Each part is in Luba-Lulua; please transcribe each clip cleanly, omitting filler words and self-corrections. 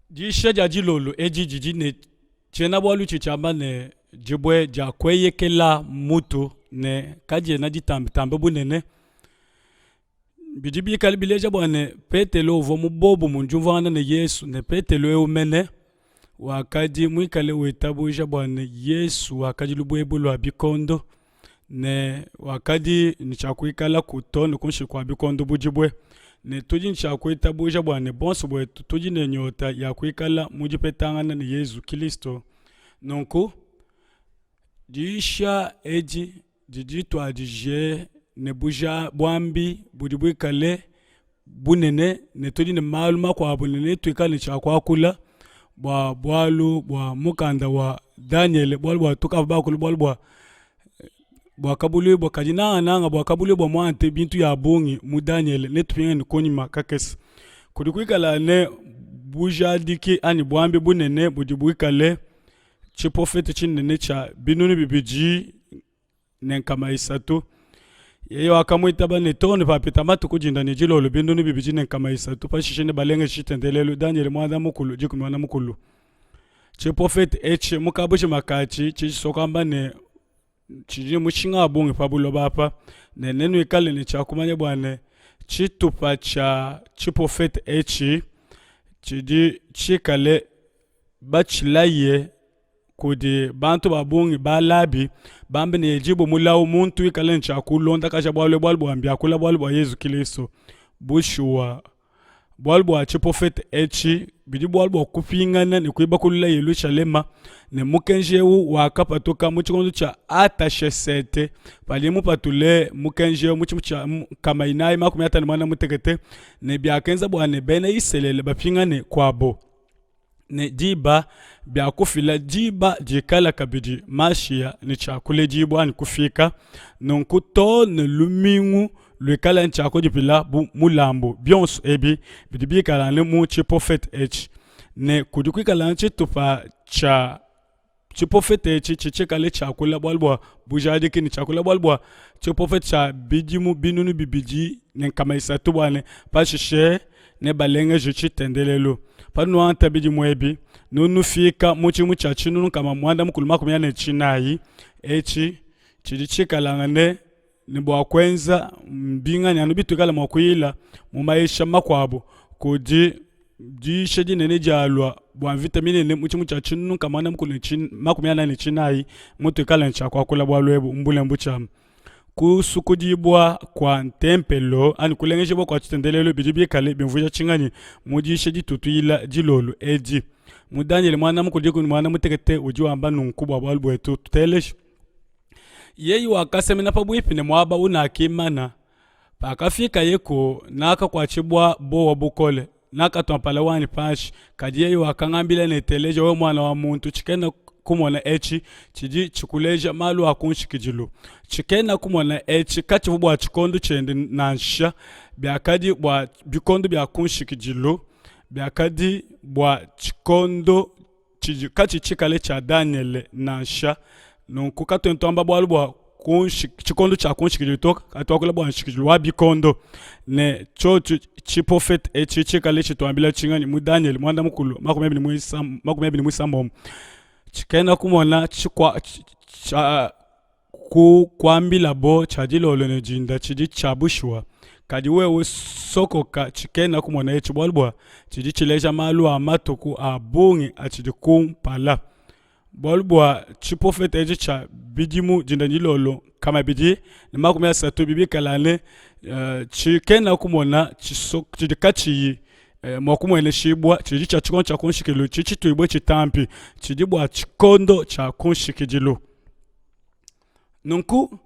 Diyisha dia dilolo edi didi ne tshiena-bualu tshidi tshiamba ne, Dibue dia kueyekela mutu ne kadiena ditambitambe bunene. Bidi bikale bileja bua ne, Petelo uvua mu buobumue mu diumvuangana ne Yezu, ne Petelo eu mene wakadi muikale witabuja bua ne, Yezu wakadi lubuebue lua bikondo ne wakadi ne tshia kuikalaku too ne kuinshi kua bikondo bu dibue. Ne tudi ne tshia kuitabuja bua ne, bonso buetu tudi ne nyota ya kuikala mu dipetangana ne Yezu Kilisto. Nunku, diyisha edi didi dituadije ne buja buambi budi buikale bunene ne tudi ne malu makuabu ne netuikale ne tshia kuakula bua bualu bua mukanda wa Danyele, bualu bua tukavua bakule bualu bua Buakabuluibua, kadi nangananga Buakabuluibua muante bintu ya bungi mu Danyele. Netupingane kunyima kakese. Kudi kuikala ne bujadiki anyi buambi bunene budi buikale tshiprofete tshinene tshia 2300. Yeye wakamuitaba ne, Too ne papita matuku dinda ne dilolo 2300, pashishe nebalengeje tshitendelelu. Danyele muanda mukulu dikumi muanda mukulu. Tshiprofete etshi mu kabujima katshi tshidi tshisua kuamba ne, tshidi ne mushinga wa bungi pa buloba apa, ne nenuikale ne tshia kumanya bua ne, tshitupa tshia tshiprofete etshi tshidi tshikale batshilaye kudi bantu ba bungi balabi bambe ne yedibue mulawu muntu wikale ne tshia kulondakaja bualu bualu bua mbiakula bualu bua Yezu Kilisto. Bushuwa, bualu bua tshiprofete etshi bidi bualu bua kupingana ne kuibakulula Yelushalema, ne mukenji eu wakapatuka mu tshikondo tshia Atashesete padiye mupatule mukenji eu mu tshimu tshia 456, ne biakenza bua ne bena Isalele bapingane kuabo. Ne diba bia kufila diba dikala kabidi Mashiya ne tshia kuledibua anyi kufika, nunku too ne lumingu luikala ne tshia kudifila bu mulambu. Bionso ebi bidi bikala anu mu tshiprofete etshi, ne kudi kuikala anu tshitupa tshia tshiprofete etshi tshitshikale tshiakula bualu bua bujadiki ne tshiakula bualu bua tshiprofete tshia bidimu 2300 bua ne pashishe nebalengeje tshitendelelu. Panuanta bidimu ebi, nunufika mu tshidimu tshia 1944 etshi tshidi tshikalangane ne bua kuenza mbinganyi anu bituikala mua kuyila mu mayisha makuabu kudi diyisha dinene dialua bua mvita minene mu tshidimu tshia 1944 mutuikala ne tshia kuakula bualu ebu mbule mbutshiama. Kusukudibua kua ntempelo anyi kulengejibua kua tshitendelelu bidi bikale biumvuija tshinganyi mu diyisha ditutuyila dilolo edi? Mu Danyele muanda mukulu dikumi ne muanda mutekete udi wamba nunku bua bualu buetu, tuteleje. Yeye wakasemena pabuipi ne muaba unakimana. Pakafikayeku, nakakuatshibua buowa bukole, nakatua mpala wanyi panshi. Kadi yeye wakangambila ne, Teleja, wewe muana wa muntu, tshikena kumona etshi tshidi tshikuleja malu a ku nshikidilu. Tshikena kumona etshi katshivua bua tshikondo tshiende nansha, biakadi bua bikondo bia ku nshikidilu, biakadi bua tshikondo tshidi katshi tshikale tshia Danyele nansha. Nunku katuena tuamba bualu bua tshikondo tshia ku nshikidilu to, katuakula bua nshikidilu wa bikondo. Ne tshiotshi tshiprofete etshi tshikale tshituambila tshinganyi mu Danyele muanda mukulu 21 tshikena kumona tshikua tshia ku kuambilabo tshia dilolo ne dinda tshidi tshia bushuwa, kadi wewe sokoka tshikena kumona etshi, bualu bua tshidi tshileja malu a matuku a bungi atshidi kumpala. Bualu bua tshiprofete etshi tshia bidimu dinda ne dilolo 230 bibikala ne uh, tshikena kumona tshidi katshiyi eh, mua kumueneshibua tshidi tshia tshikondo tshia ku nshikidilu tshidi tshituibue tshitampi tshidi bua tshikondo tshia ku nshikidilu. Nunku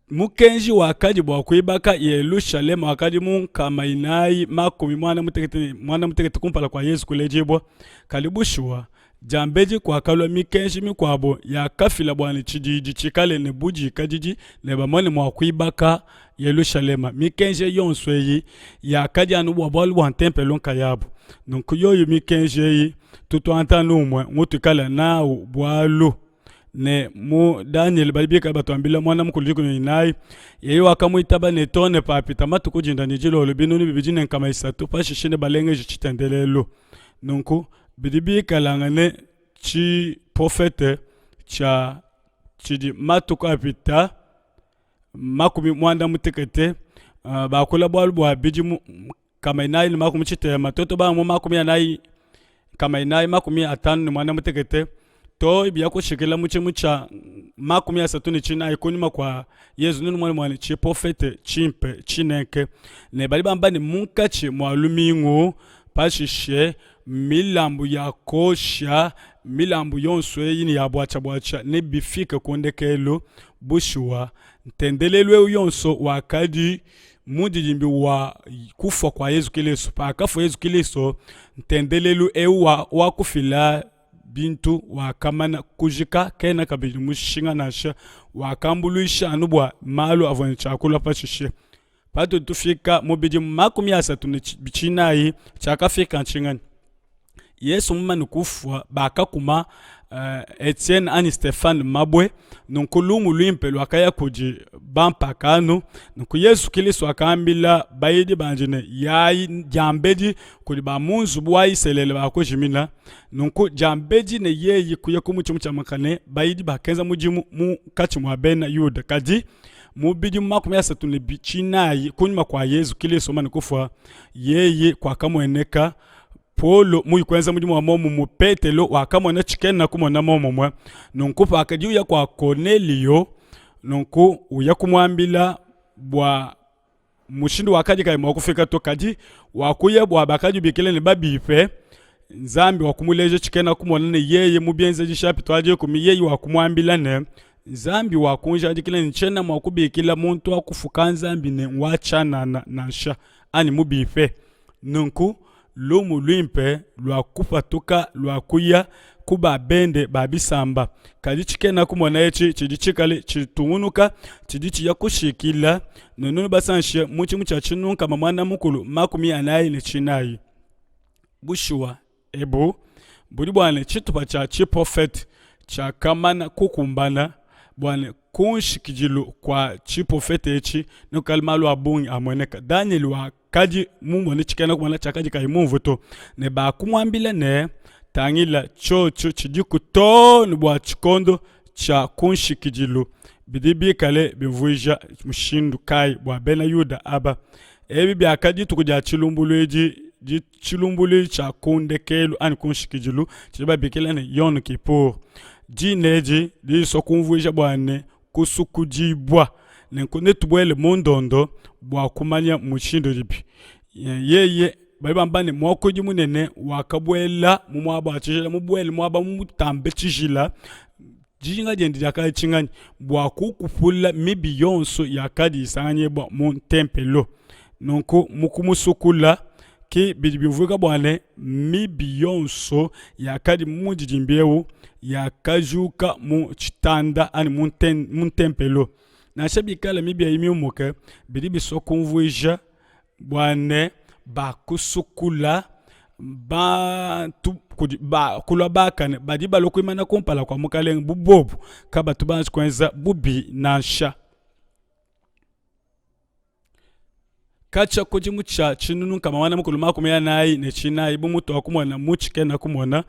mukenji wakadi bua kuibaka Yelushalema wakadi mu 439 kumpala kua Yezu kuledibua. Kadi bushuwa, Diambedi kuakalua mikenji mikuabo yakafila bua ne tshididi tshikale ne budikadidi ne bamone mua kuibaka Yelushalema. Mikenji eyi yonso eyi yakadi anu bua bualu bua ntempelo nkayabu. Nunku yoyi mikenji eyi tutuanta anu umue ngutuikale nawu bualu ne mu Danyele badi bikale batuambila muanda mukulu dikumi ne inayi yeye wakamuitaba ne too ne papita matuku dinda ne dilolo 2300 pashishe nebalengeje tshitendelelu. Nunku bidi bikalangane tshiprofete tshia tshidi matuku apita makumi muanda mutekete bakula bualu bua bidimu 440 toto ba mu 40 455 to biya kushikila mu tshimu tshia 34 kunyima kua Yezu nunu muana muana tshiprofete tshimpe tshinenke ne badi bamba ne munkatshi mua lumingu pashishe milambu ya kosha milambu yonso eyi ne ya buatshia buatshia nebifike ku ndekelu bushuwa ntendelelu eu yonso wakadi mundidimbi wa kufua kua Yezu Kilisto. Pakafua Yezu Kilisto, ntendelelu eu wa, wa kufila bintu wakamana kujika, kena kabidi mushinga nansha, wakambuluisha anu bua malu avua ne tshia kulua pashishe. Patudi tufika mu bidimu 34, tshiakafika ntshinganyi? Yesu mumane kufua, bakakuma uh, Etienne anyi Stephane mabue, nunku lumu luimpe luakaya kudi bampakano. Nunku Yesu Kilisto wakambila bayidi bandi ne, yayi diambedi kudi ba mu nzubu wa Isalele bakujimina. Nunku diambedi ne yeyi kuya ku mutshi mutshiamakane, bayidi bakenza mudimu munkatshi mua bena Yuda. Kadi mu bidimu 34 kunyima kua Yezu Kilisto mumane kufua, yeye kuakamueneka Paulo muyi kuenza mudimu wa muomumue, Petelo wakamona tshikena kumona muomumue. Nunku pakadi uya kua Konelio, nunku uya kumuambila bua mushindu wakadi kayi mua kufika to, kadi wakuya bua bakadi bikile ne babipe. Nzambi wakumuleja tshikena kumona ne yeye mu Bienzedi chapitre wa dikumi, yeye wakumuambila ne Nzambi wakunjadikila ne tshiena mua kubikila muntu wa kufuka Nzambi ne ngwa tshianana nansha anyi mubipe. Nunku lumu luimpe lua kupatuka lua kuya ku ba bende ba bisamba. Kadi tshikena kumona etshi tshidi tshikale tshitungunuka, tshidi tshiya kushikila nunu basanshe mu tshimu tshia 1444. Bushuwa, ebu budi bua ne tshitupa tshia tshiprofete tshiakamana kukumbana bua ne ku nshikidilu kua tshiprofete etshi nekukale malu a bungi amueneka. Danyele wakadi mumone tshikena kumona tshiakadi kayi mumvue to, ne bakumuambila ne, Tangila, tshiotshio tshidiku too ne bua tshikondo tshia ku nshikidilu. Bidi bikale bimvuija mushindu kayi bua bena Yuda aba? Ebi biakadi dituku dia tshilumbuluidi tshilumbuluidi tshia ku ndekelu anyi ku nshikidilu tshidi babikila ne Yom Kippur. Dina edi didi disua kumvuija bua ne kusukudibua. Nenku netubuele mu ndondo bua kumanya mushindu udibi. Yeye badi bamba ne muakuidi munene wakabuela mu muaba wa tshijila, mubuele muaba mutambe tshijila. Dijinga diende diakadi tshinganyi? Bua kukupula mibi yonso yakadi isanganyibua mu ntempelo. Nunku mu kumusukula ke bidi biumvuika bua ne mibi yonso yakadi mu mundidimbi eu yakajuka mu tshitanda anyi mu ntempelo. Nansha bikala mibi ayi miumuke, bidi bisua kumvuija bua ne bakusukula bantu kudi ba kulua bakane badi balua kuimana kumpala kua Mukalenge bu bobu kabatu banji kuenza bubi nansha. Katshia ku tshidimu tshia 1444 bu mutuakumona mu tshikena kumona,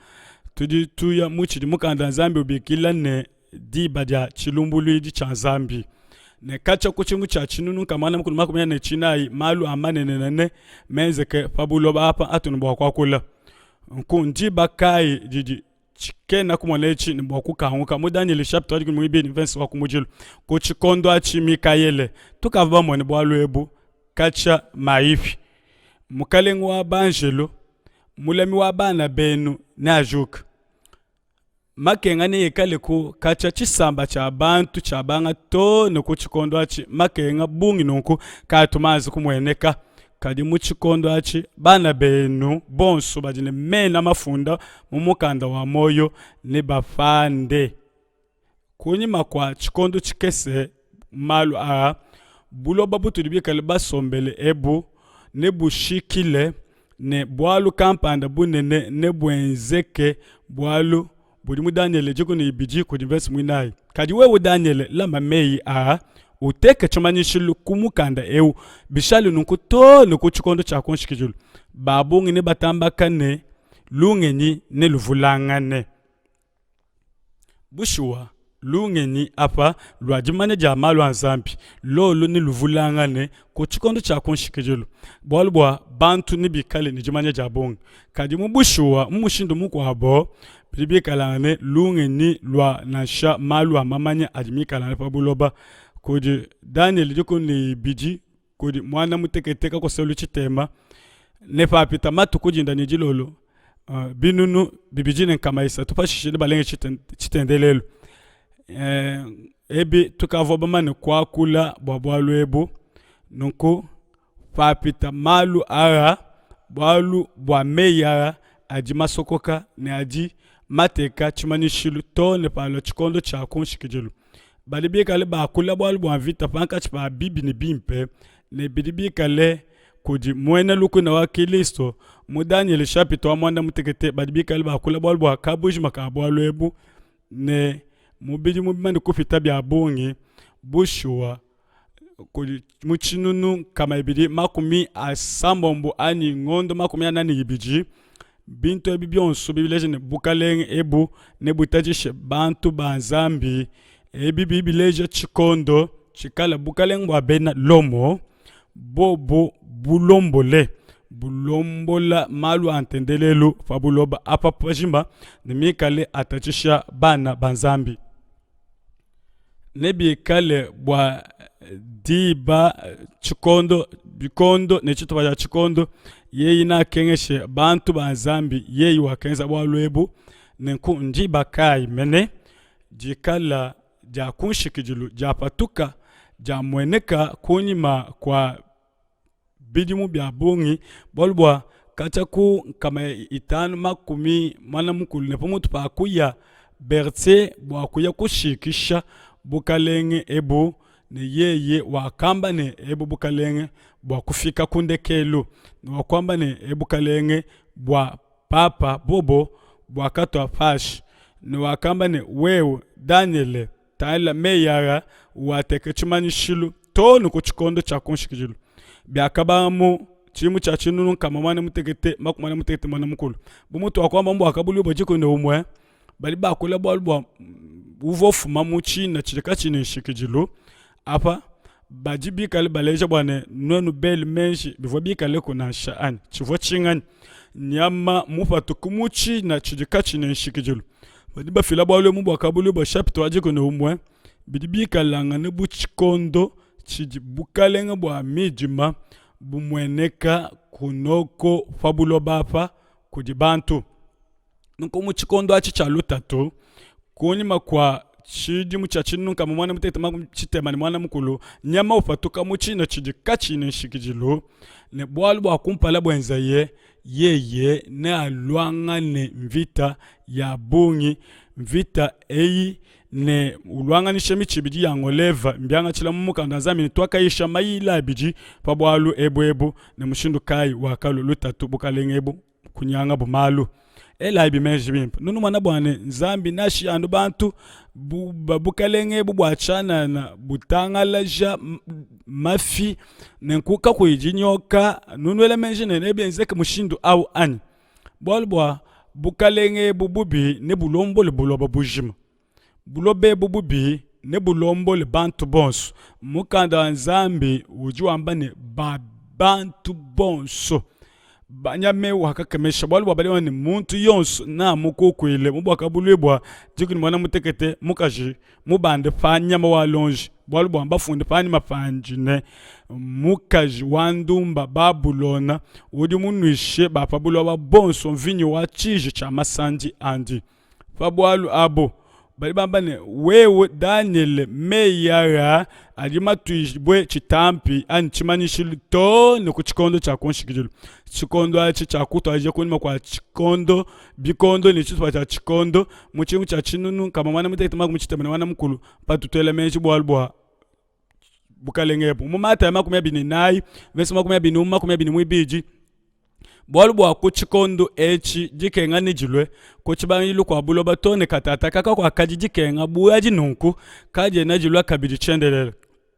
tudi tuya mu tshidi mukanda Nzambi ubikila ne diba dia tshilumbuluidi tshia Nzambi. Ne katshia ku tshidimu tshia 1444 malu a manenenene menzeke pa buloba apa atudi ne bua kuakula. Nku ndiba kayi didi tshikena kumona etshi ne bua kukanguka? Mu Danyele chapitre wa 12 verse wa kumudilu. Ku tshikondo atshi Mikayele, tukavua bamone bualu ebu katshia maipi, mukalenge wa banjelo, mulami wa bana benu neajuke. Makenga neikaleku katshia tshisamba tshia bantu tshiabanga too ne ku tshikondo atshi. Makenga bungi nunku kaatu manji kumueneka. Kadi mu tshikondo atshi, bana benu bonso badi ne mena mafunda mu mukanda wa muoyo nebapande. Kunyima kua tshikondo tshikese malu aa, buloba butudi bikale basombele ebu nebushikile ne bualu kampanda bunene nebuenzeke, bualu budi mu Danyele 12 kudi mvese muinayi. Kadi wewe Danyele, lama meyi aa, uteke tshimanyishilu ku mukanda eu, bishale nunku too ne ku tshikondo tshia ku nshikidilu. Ba bungi nebatambakane, lungenyi neluvulangane. Bushuwa, lungenyi apa lua dimanya dia malu a Nzambi lolu neluvulangane ku tshikondo tshia ku nshikidilu, bualu bua bantu nebikale ne dimanya dia bungi. Kadi mu bushuwa, mu mushindu mukuabo, bidi bikalangane lungenyi lua nansha malu a mamanya adi mikalangane pa buloba. Kudi Danyele 12 kudi muanda mutekete kakoselu tshitema, ne papita matuku dinda ne dilolo 2300 pashishe nebalenge tshitendelelu. Ebi tukavua bamane kuakula bua bualu ebu. Nunku papita malu aa, bualu bua meyi aa adi masokoka ne adi mateka tshimanyishilu too ne palua tshikondo tshia ku nshikidilu. Badi bikale bakula bualu bua mvita pankatshi pa bibi ne bimpe, ne bidi bikale kudi muena lukuna wa Kilisto. Mu Danyele chapitre wa muanda mutekete badi bikale bakula bualu bua kabujima ka bualu ebu, ne mu bidimu bimane kupita bia bungi, bushuwa kudi mu 1260 anyi ngondo 42, bintu ebi bionso bileja ne, bukalenge ebu nebutatshishe bantu ba Nzambi. Ebi bidi bileja tshikondo tshikala bukalenge bua bena Lomo bobu bulombole bulombola malu a ntendelelu pa buloba apa pajima ne mikale atatshisha bana ba Nzambi. Nebikale bua diba, tshikondo, bikondo ne tshitupa tshia tshikondo, yeye nakengeshe bantu ba Nzambi, yeye wakenza bualu ebu. Nenku ndiba kayi mene dikala dia ku nshikidilu diapatuka diamueneka kunyima kua bidimu bia bungi, bualu bua katshia ku 540 ne pamutu pa kuya Berthier bua kuya kushikisha bukalenge ebu, ne yeye wakamba ne ebu bukalenge bua kufika ku ndekelu, ne wakuamba ne ebu bukalenge bua papa bobo buakatua pashi, ne wakamba ne wewe Danyele Tangila meyi aa, uateke tshimanyishilu too ne ku tshikondo tshia ku nshikidilu. Biakabanga mu tshidimu tshia 1861. Bu mutuakuamba mu Buakabuluibua 11, badi bakula bualu bua uvua ufuma mu tshina tshidi katshiyi ne nshikidilu. Apa badi bikale baleja bua ne, nuenu bele meji bivua bikaleku nansha anyi? Tshivua tshinganyi? Nyama mupatuke mu tshina tshidi katshiyi ne nshikidilu. Badi bafila bualu ebu mu Buakabuluibua shapita wa 11, bidi bikalangane bu tshikondo tshidi bukalenge bua midima bumueneka kunoko pa buloba apa kudi bantu. Nunku mu tshikondo atshi tshia lutatu, kunyima kua tshidimu tshia 1860, nyama upatuka mu tshina tshidi katshiyi ne nshikidilu, ne bualu bua kumpala buenzaye yeye nealuangane mvita ya bungi. Mvita eyi ne uluanganisha mitshi ibidi ya ngoleva mbiangatshila mu mukanda wa Nzambi ne tuakayisha mayila abidi pa bualu ebu ebu ne mushindu kayi wakalua lutatu bukalenge ebu kunyangabu malu. Elayi meji bimpe nunumona bua ne Nzambi nashi anu bantu bu, bukalenge ebu bua tshianana butangalaja mafi nenku kakuyi dinyoka nunuela meji ne nebienzeke mushindu au anyi? Bualu bua bukalenge ebu bubi nebulombole buloba bujima. Buloba ebu bubi nebulombole bantu bonso. Mukanda wa Nzambi udi wamba ne ba bantu bonso banyame wakakemesha bualu bua badi ne muntu yonso namukukuile mu Buakabuluibua 16 mukaji mubande pa nyama wa lonji bualu bua mbafunde panyima pandi ne mukaji wa ndumba Babulona udi munuishe ba pa buloba bonso mvinyo wa tshiji tshia masandi andi. Pa bualu abu. Badi bamba ne, Wewe Danyele, meyi aa adi matuishibue tshitampi anyi tshimanyishilu too ne ku tshikondo tshia ku nshikidilu. Tshikondo atshi tshiakutuadija kunyima kua tshikondo, bikondo ne tshitupa tshia tshikondo mu tshidimu tshia tshinunu nkama muanda mutekete makumi tshitema ne muanda mukulu patudi tuela meji bualu bua bukalenge ebu. Mu Matayo 24, mvese 21 22, Bualu bua ku tshikondo etshi dikenga nedilue ku tshibangidilu kua buloba to ne katataka kakuakadi dikenga bu adi nunku, kadiena dilua kabidi tshiendelele.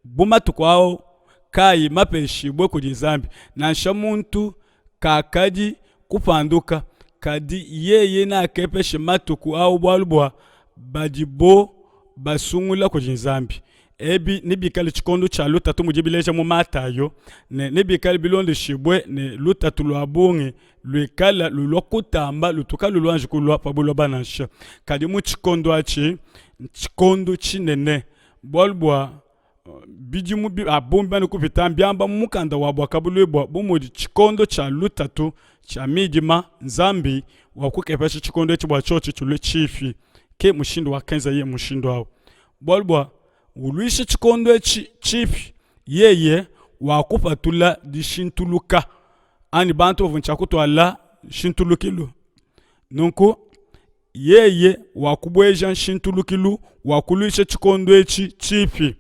Bu matuku au kayi mapeshibue kudi Nzambi, nansha muntu kakadi kupanduka, kadi yeye neakepeshe matuku au bualu bua badibo basungula kudi Nzambi. Ebi nebikale tshikondo tshia lutatu mudi bileja mu Matayo, ne nebikale bilondeshibue ne lutatu lua bungi luikala lulua kutamba lutu kalu luanji kulua pa buloba nansha. Kadi mu tshikondo atshi ntshikondo tshinene bualu bua bidimu bia bungi bimane kupita mbiamba mu mukanda wa Buakabuluibua bu mudi tshikondo tshia lutatu tshia midima, Nzambi wakukepesha tshikondo etshi bua tshiotshi tshilue tshipi. Ke mushindu wakenzaye mushindu au. Bualu bua uluisha tshikondo etshi tshipi, yeye wakupatula dishintuluka anyi bantu bavua ne tshia kutuala nshintulukilu. Nunku yeye wakubueja nshintulukilu wa kuluisha tshikondo etshi tshipi.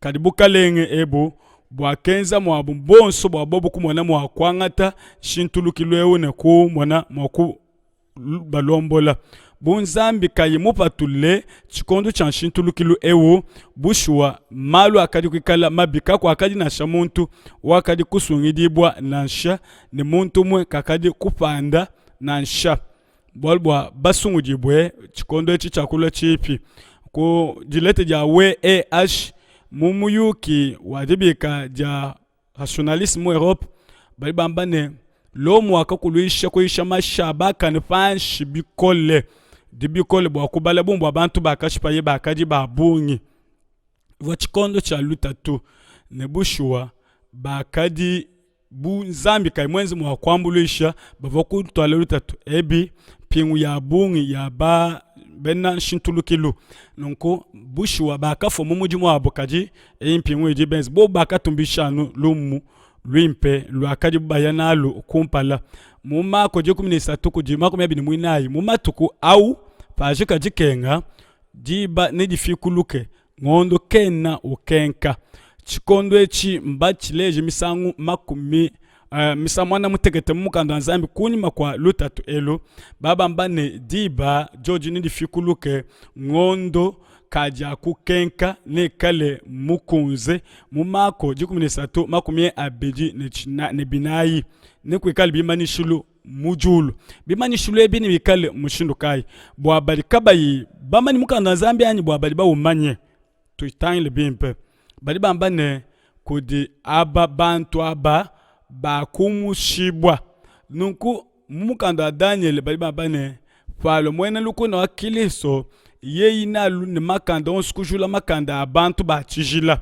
Kadi bukalenge ebu buakenza muabu buonso bua bobu kumona mua kuangata nshintulukilu eu ne kumona mua ku balombola. Bu Nzambi kayi mupatule tshikondo tshia nshintulukilu eu, bushuwa malu akadi kuikala mabi, kakuakadi nansha muntu wakadi kusungidibua nansha, ne muntu umue kakadi kupanda nansha. Bualu bua basungudibue, tshikondo etshi tshiakulua tshipi. Ku dilete dia WEH mu muyuki wa dibika dia rationalisme mu Europe, badi bamba ne, Lomo wakakuluisha kuyisha mashi a bakane panshi bikole, di bikole bua kubala bungi bua bantu bakashipaye bakadi ba bungi. Ivua tshikondo tshia lutatu, ne bushuwa bakadi bu Nzambi kayi muenze mua kuambuluisha, bavua kutuala lutatu ebi mpingu ya bungi ya ba bena nshintulukilu. Nunku bushuwa bakafua mu mudimu wabu, kadi eyi mpingu idi benze bobu bakatumbisha anu lumu luimpe luakadibu baya nalu kumpala. Mu Mako 13 kudi 24, mu matuku au pajika dikenga, diba nedifikuluke, ngondo kena ukenka. Tshikondo etshi mbatshileje misangu makumi uh, misangu muanda mutekete mu mukanda wa Nzambi kunyima kua lutatu elu, babamba ne diba diodi nedifikuluke, ngondo kadiakukenka neikale mukunze mu Mako 13 24 nekuikale bimanyishilu mu diulu. Bimanyishilu ebi nebikale mushindu kayi bua badi kabayi bamanye mukanda wa Nzambi anyi bua badi bawumanye? Tuyitangile bimpe. Badi bamba ne, kudi aba bantu aba bakumushibua. Nunku mu mukanda wa Danyele badi bamba ne, Palo muena lukuna wa Kilisto yeye nalu ne makanda onso kujula makanda a bantu ba tshijila.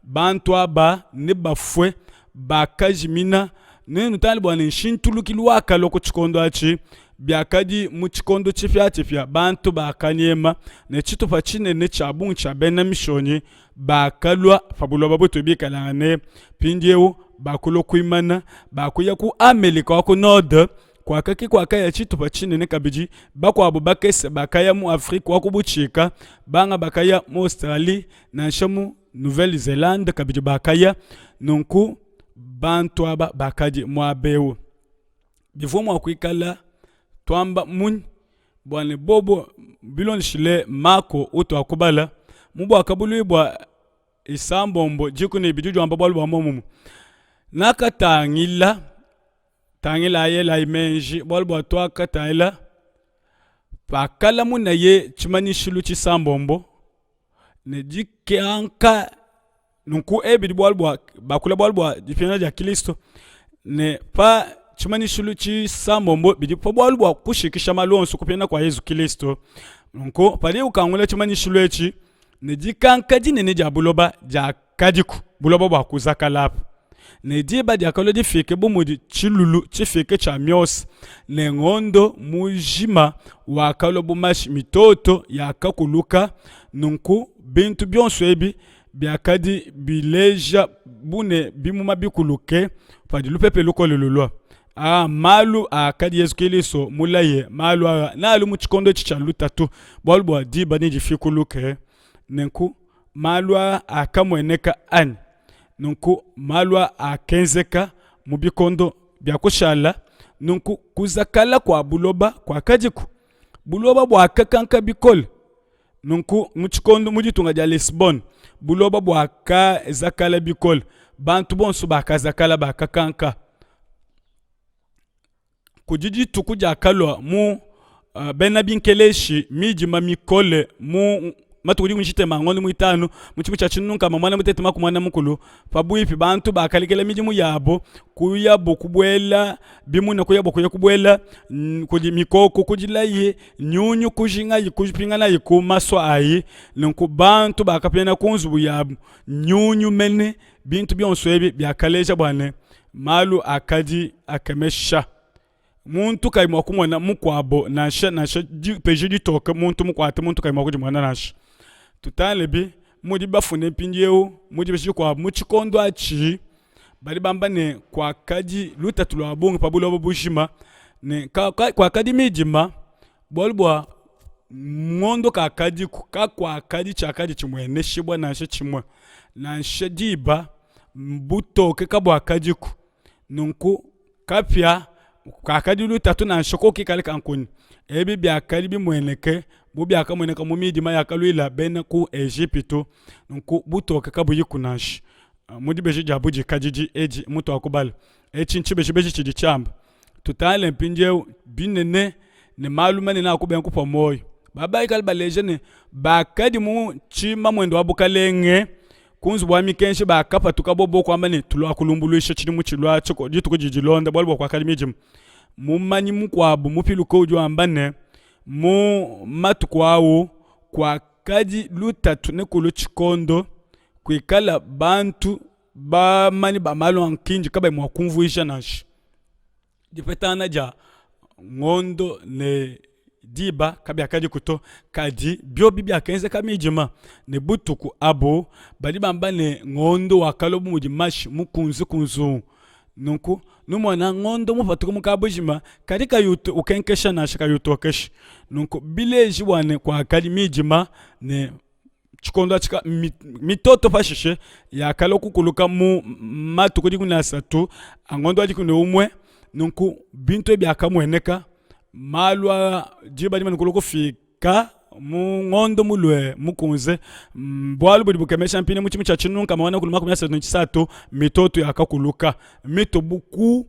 Bantu aba nebafue, bakajimina. Nenutangile bua ne nshintulukilu wakalua ku tshikondo atshi, biakadi mu tshikondo tshipiatshipia, bantu bakanyema ne tshitupa tshinene tshia bungi tshia bena mishonyi bakalua pa buloba butu bikalangane mpindieu bakulua kuimana, bakuya ku Amelika wa ku Nord kuakaki kuakaya tshitupa tshinene kabidi, bakuabu bakese bakaya mu Afrike wa ku butshika, banga bakaya mu Australie nansha mu Nouvelle-Zelande kabidi bakaya. Nunku bantu aba bakadi muaba eu. Bivua mua kuikala tuamba munyi bua ne bobo bilondeshile Mako utuakubala mu Buakabuluibua isambombo diku ne ibidi udi wamba bualu bua muomumue. Nakatangila, tangilayi elayi meji, bualu bua tuakatangila pakalamunaye tshimanyishilu tshisambombo ne dikanka nunku ebi bidi bualu bua bakula bualu bua dipingana dia Kristo ne pa tshimanyishilu tshisambombo bidi pa bualu bua kushikisha malu onso kupingana kua Yezu Kristo. Nunku padiye ukangula tshimanyishilu etshi ne dikanka dinene dia buloba diakadiku, buloba bua kuzakala apa. Ne diba diakalua difike bu mudi tshilulu tshifike tshia miosa, ne ngondo mujima wakalua bu mashi, mitoto yakakuluka. Nunku bintu bionso ebi biakadi bileja bu ne bimuma bikuluke padi lupepe lukole lulua. Aa malu akadi Yezu Kilisto mulaye, malu aa naalu mu tshikondo etshi tshia lutatu, bualu bua diba nedifikuluke. Nenku malu aa akamueneka anyi? Nunku malu aa akenzeka mu bikondo bia kushala. Nunku kuzakala kua buloba kuakadiku, buloba buakakanka bikole. Nunku mu tshikondo mu ditunga dia Lisbonne, buloba buakazakala bikole, bantu bonso bakazakala, bakakanka. Kudi dituku diakalua mu uh, bena binkeleshi midima mikole mu matuku dikumi tshitema ngondo muitanu mu tshimu tshia tshinunu nkama muanda mutete makumi muanda mukulu pabuipi bantu bakalekela midimu yabo kuyabu kubuela bimuna kuyabu kuya kubuela kudi mikoko kudilayi nyunyu kujingayi kupinganayi ku masua ayi nunku bantu bakapingana ku nzubu yabu nyunyu mene bintu bionso ebi biakaleja bua ne malu akadi akemesha muntu kayi mua kumona mukuabo nansha nansha dipeji ditoke muntu mukuate muntu kayi mua kudimona nansha. Tutangile mudi bafunde mpindieu mu dibeji dikuabu mu tshikondo atshi badi bamba ne, kuakadi lutatu lua bungi pa buloba bujima ne kuakadi midima bualu bua ngondo kakadiku, kakuakadi tshiakadi tshimueneshibua nansha tshimue, nansha diba butoke kabuakadiku. Nunku kapia kakadi lutatu nansha koku kikale ka nkunyi. Ebi biakadi bimueneke bu biakamueneka mu midima yakaluila bena ku Ejipitu, nunku butoke kabuyiku nansha. Mu dibeji dia budikadidi edi mutuakubala, etshi ntshibejibeji tshidi tshiamba tutangile mpindieu binene ne malu manene a kubenga kupua muoyo. Baba ikale baleja ne, bakadi mu tshimamuende wa bukalenge ku nzubu wa mikenji bakapatuka bobo kuamba ne, tulua kulumbuluisha tshidimu tshilua dituku didi dilonda bualu bua kuakadi midima. Mumanyi mukuabu mupiluke udi wamba ne, mu matuku au kuakadi lutatu ne kulu tshikondo kuikala bantu bamanyi ba malu a nkindi kabayi mua kumvuija nansha dipetangana dia ngondo ne diba kabiakadiku to, kadi biobi biakenzeka midima ne butuku abu. Badi bamba ne, ngondo wakalua bu mudi mashi mukunzekunzuu. Nunku numona ngondo mupatuke mu kabujima kadi kayi ukenkesha nansha kayi utokesha. Nunku bileji bua ne, kuakadi midima ne tshikondo atshi mitoto pashishe yakalua kukuluka mu matuku 13 a ngondo wa 11. Nunku bintu ebi biakamueneka, malu a diba dimane kulua kufika mu ngondo mulue mukunze, bualu budi bukemesha mpindieu mu tshidimu tshia tshinunu nkama 433 mitoto yakakuluka mitue bu ku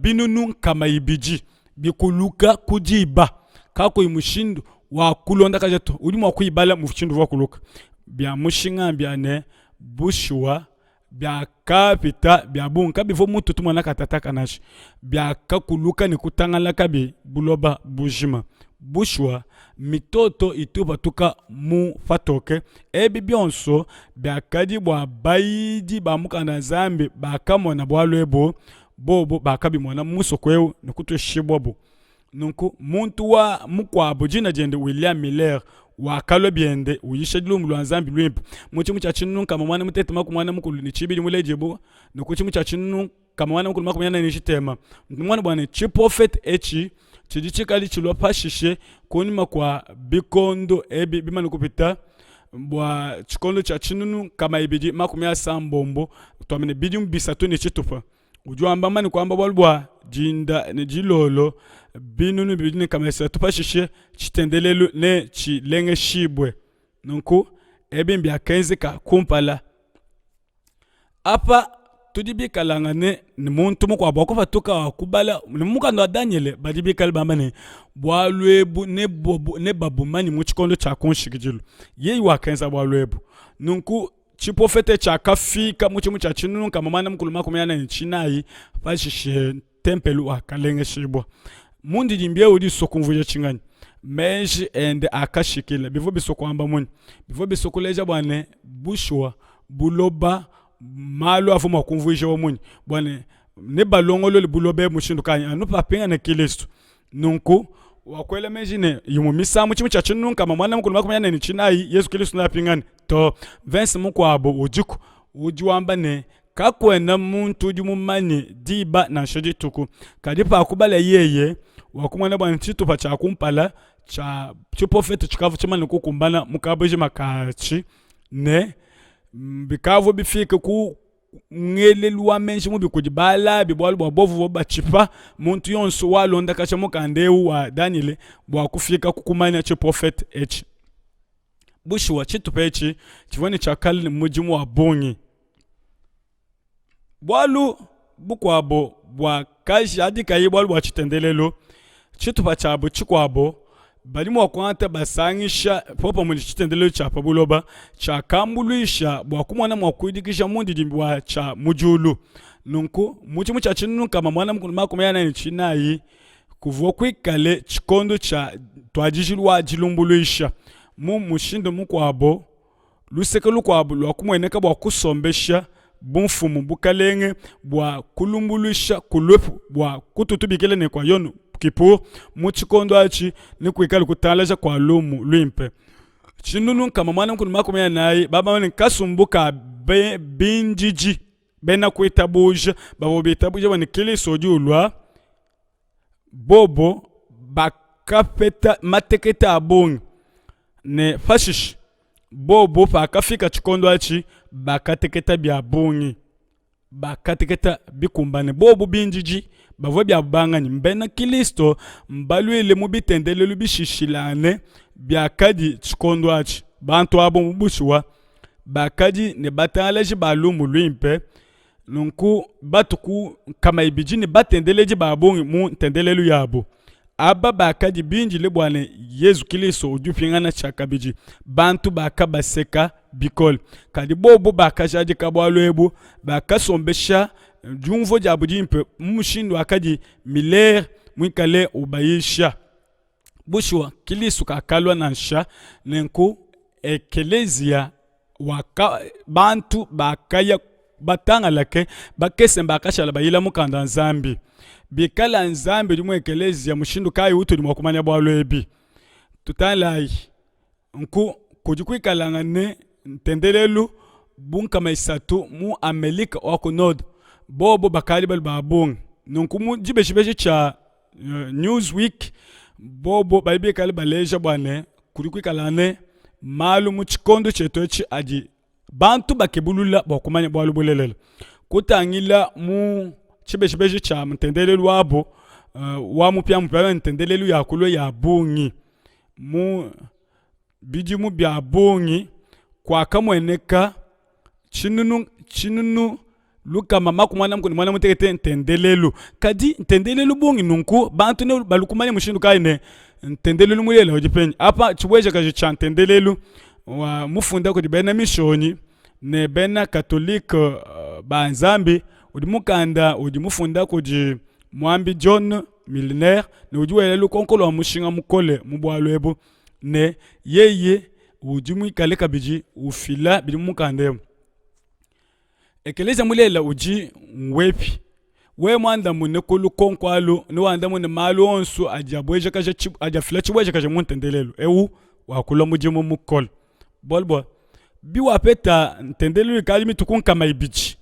binunu 200 bikuluka ku diba kakuyi mushindu wa kulondakaja to. Udi mua kuyibala mushindu uvua kuluka. Bia mushinga mbia ne, bushuwa biakapita bia bungi, kabivua mutu tumona katataka nansha, biakakuluka ne kutangalakabi buloba bujima. Bushuwa, mitoto itu ipatuka mu patoke. Ebi bionso biakadi bua bayidi ba Mukanda wa Nzambi bakamona bualu ebu, bobo bakabimona mu musoko eu ne kutuishibuabu. Nunku muntu wa mukuabu dina diende William Miller wakalua biende uyisha lumu lua Nzambi luimpe mu tshidimu tshia 1832 muledibua ne ku tshidimu tshia 1843. Ntumone bua ne tshiprofete etshi tshidi tshikale tshilua pashishe kunyima kua bikondo ebi bimane kupita bua tshikondo tshia 2080 tuambe ne bidimu bisatu ne tshitupa. Udi wamba mane kuamba bualu bua dinda ne dilolo 2300 pashishe tshitendelelu netshilengeshibue. Nunku ebi mbiakenzeka kumpala. Apa tudi bikalangane ne muntu mukuabu wakupatuka wa kubala ne mu mukanda wa Danyele badi bikale bamba ne, bualu ebu nebabumanye mu tshikondo tshia ku nshikidilu. Yeye wakenza bualu ebu. Nunku tshiprofete tshiakafika mu tshidimu tshia 1449 pashishe ntempelo wakalengeshibua. Mundidimbi eu udi usua kumvuija tshinganyi? Meji ende akashikila. Bivua bisua kuamba munyi? Bivua bisua kuleja bua ne, bushuwa buloba. Malu avua mua kumvuija wa munyi bua ne nebalongolole buloba ebu mushindu kayi anu papingana Kilisto. Nunku wakuela meji ne imue misangu tshimu tshia 1444 Yezu Kilisto neapingane to. Mvese mukuabu udiku udi wamba ne kakuena muntu udi mumanye diba nansha dituku, kadi pa kubala yeye wakumona bua ne tshitupa tshia kumpala tshia tshiprofete tshikavua tshimane kukumbana mu kabujima katshi ne bikavua bifike ku ngelelu wa meji mubi kudi balabi bualu bua bobu bavua batshipa muntu yonso walondakaja mukanda eu wa Danyele bua kufika ku kumanya tshiprofete etshi. Bushuwa tshitupa etshi tshivua ne tshia kale ne mudimu wa bungi. Bualu bukuabo buakajadikaye bualu bua tshitendelelu, tshitupa tshiabu tshikuabo badi mua kuangata basangisha popamue ne tshitendelelu tshia pa buloba tshiakambuluisha bua kumona mua kuidikija mundidimbi wa tshia mu diulu. Nunku mu tshidimu tshia 1444 kuvua kuikale tshikondo tshia ntuadijilu wa dilumbuluisha. Mu mushindu mukuabo, luseke lukuabu lua kumueneka bua kusombesha bumfumu bukalenge bua kulumbuluisha kuluepu bua kututubikila ne kua Yom Kippur mu tshikondo atshi ne kuikale kutangalaja kua lumu luimpe. 1440 babamane ne kasumbu ka bindidi bena kuitabuja bavua bitabuja bua ne Kilisto udi ulua bobo bakapeta matekete a bungi ne pashishe bobo pakafika tshikondo atshi bakateketa bia bungi bakateketa bikumbane bobu bindidi bavua bia banganyi mbena Kristo mbaluile mu bitendelelu bishishilangane biakadi tshikondo atshi bantu abo mu bushuwa bakadi ne batangalaji ba lumu luimpe Nunku batu ku 200 ne batendeledi ba bungi mu ntendelelu yabu. Aba bakadi bindile bua ne Yezu Kilisto udi upingana tshiakabidi. Bantu bakabaseka bikole. Kadi bobu bakajadika bualu ebu, bakasombesha diumvua diabu dimpe mu mushindu wakadi Miller muikale ubayisha. Bushuwa, Kilisto kakalua nansha. Nenku ekeleziya waka bantu bakaya batangalake bakese bakashala bayila mukanda wa Nzambi. Bikala Nzambi udi mu ekeleziya, mushindu kayi utudi mua kumanya bualu ebi? Tutangilayi nku kudi kuikalangane ne ntendelelu bu 300 mu Amelika wa ku Nord, bobo bakadi balu ba bungi. Nunku mu dibejibeji tshia Newsweek bobo badi bikale baleja bua ne kudi kuikala ne malu mu tshikondo tshietu etshi adi bantu bakebulula bua kumanya bualu bulelela. Kutangila mu tshibejibeji tshia ntendelelu wabu wa mupiamupia ntendelelu ya kulua ya bungi mu bidimu bia bungi kuakamueneka tshinunu tshinunu 646 ntendelelu. Kadi ntendelelu bungi nunku bantu ne balu kumanya mushindu kayi ne ntendelelu mulelela udi penyi? Apa tshibuejakaji tshia ntendelelu wa mufunda kudi bena mishonyi ne bena katolike ba Nzambi udi mukanda udi mufunda kudi muambi John Milner ne udi wela lukonko lua mushinga mukole mu bualu ebu ne yeye udi muikale kabidi ufila bidi mu mukanda eu. Ekeleziya mulelela udi ngwepi? Wewe muandamune ku lukonko alu, newandamune malu onso adi abuejakaja adi afila tshibuejakaja mu ntendelelu eu wakulua mudimu mukole. Bualu bua biwapeta ntendelelu ikadi mituku 200,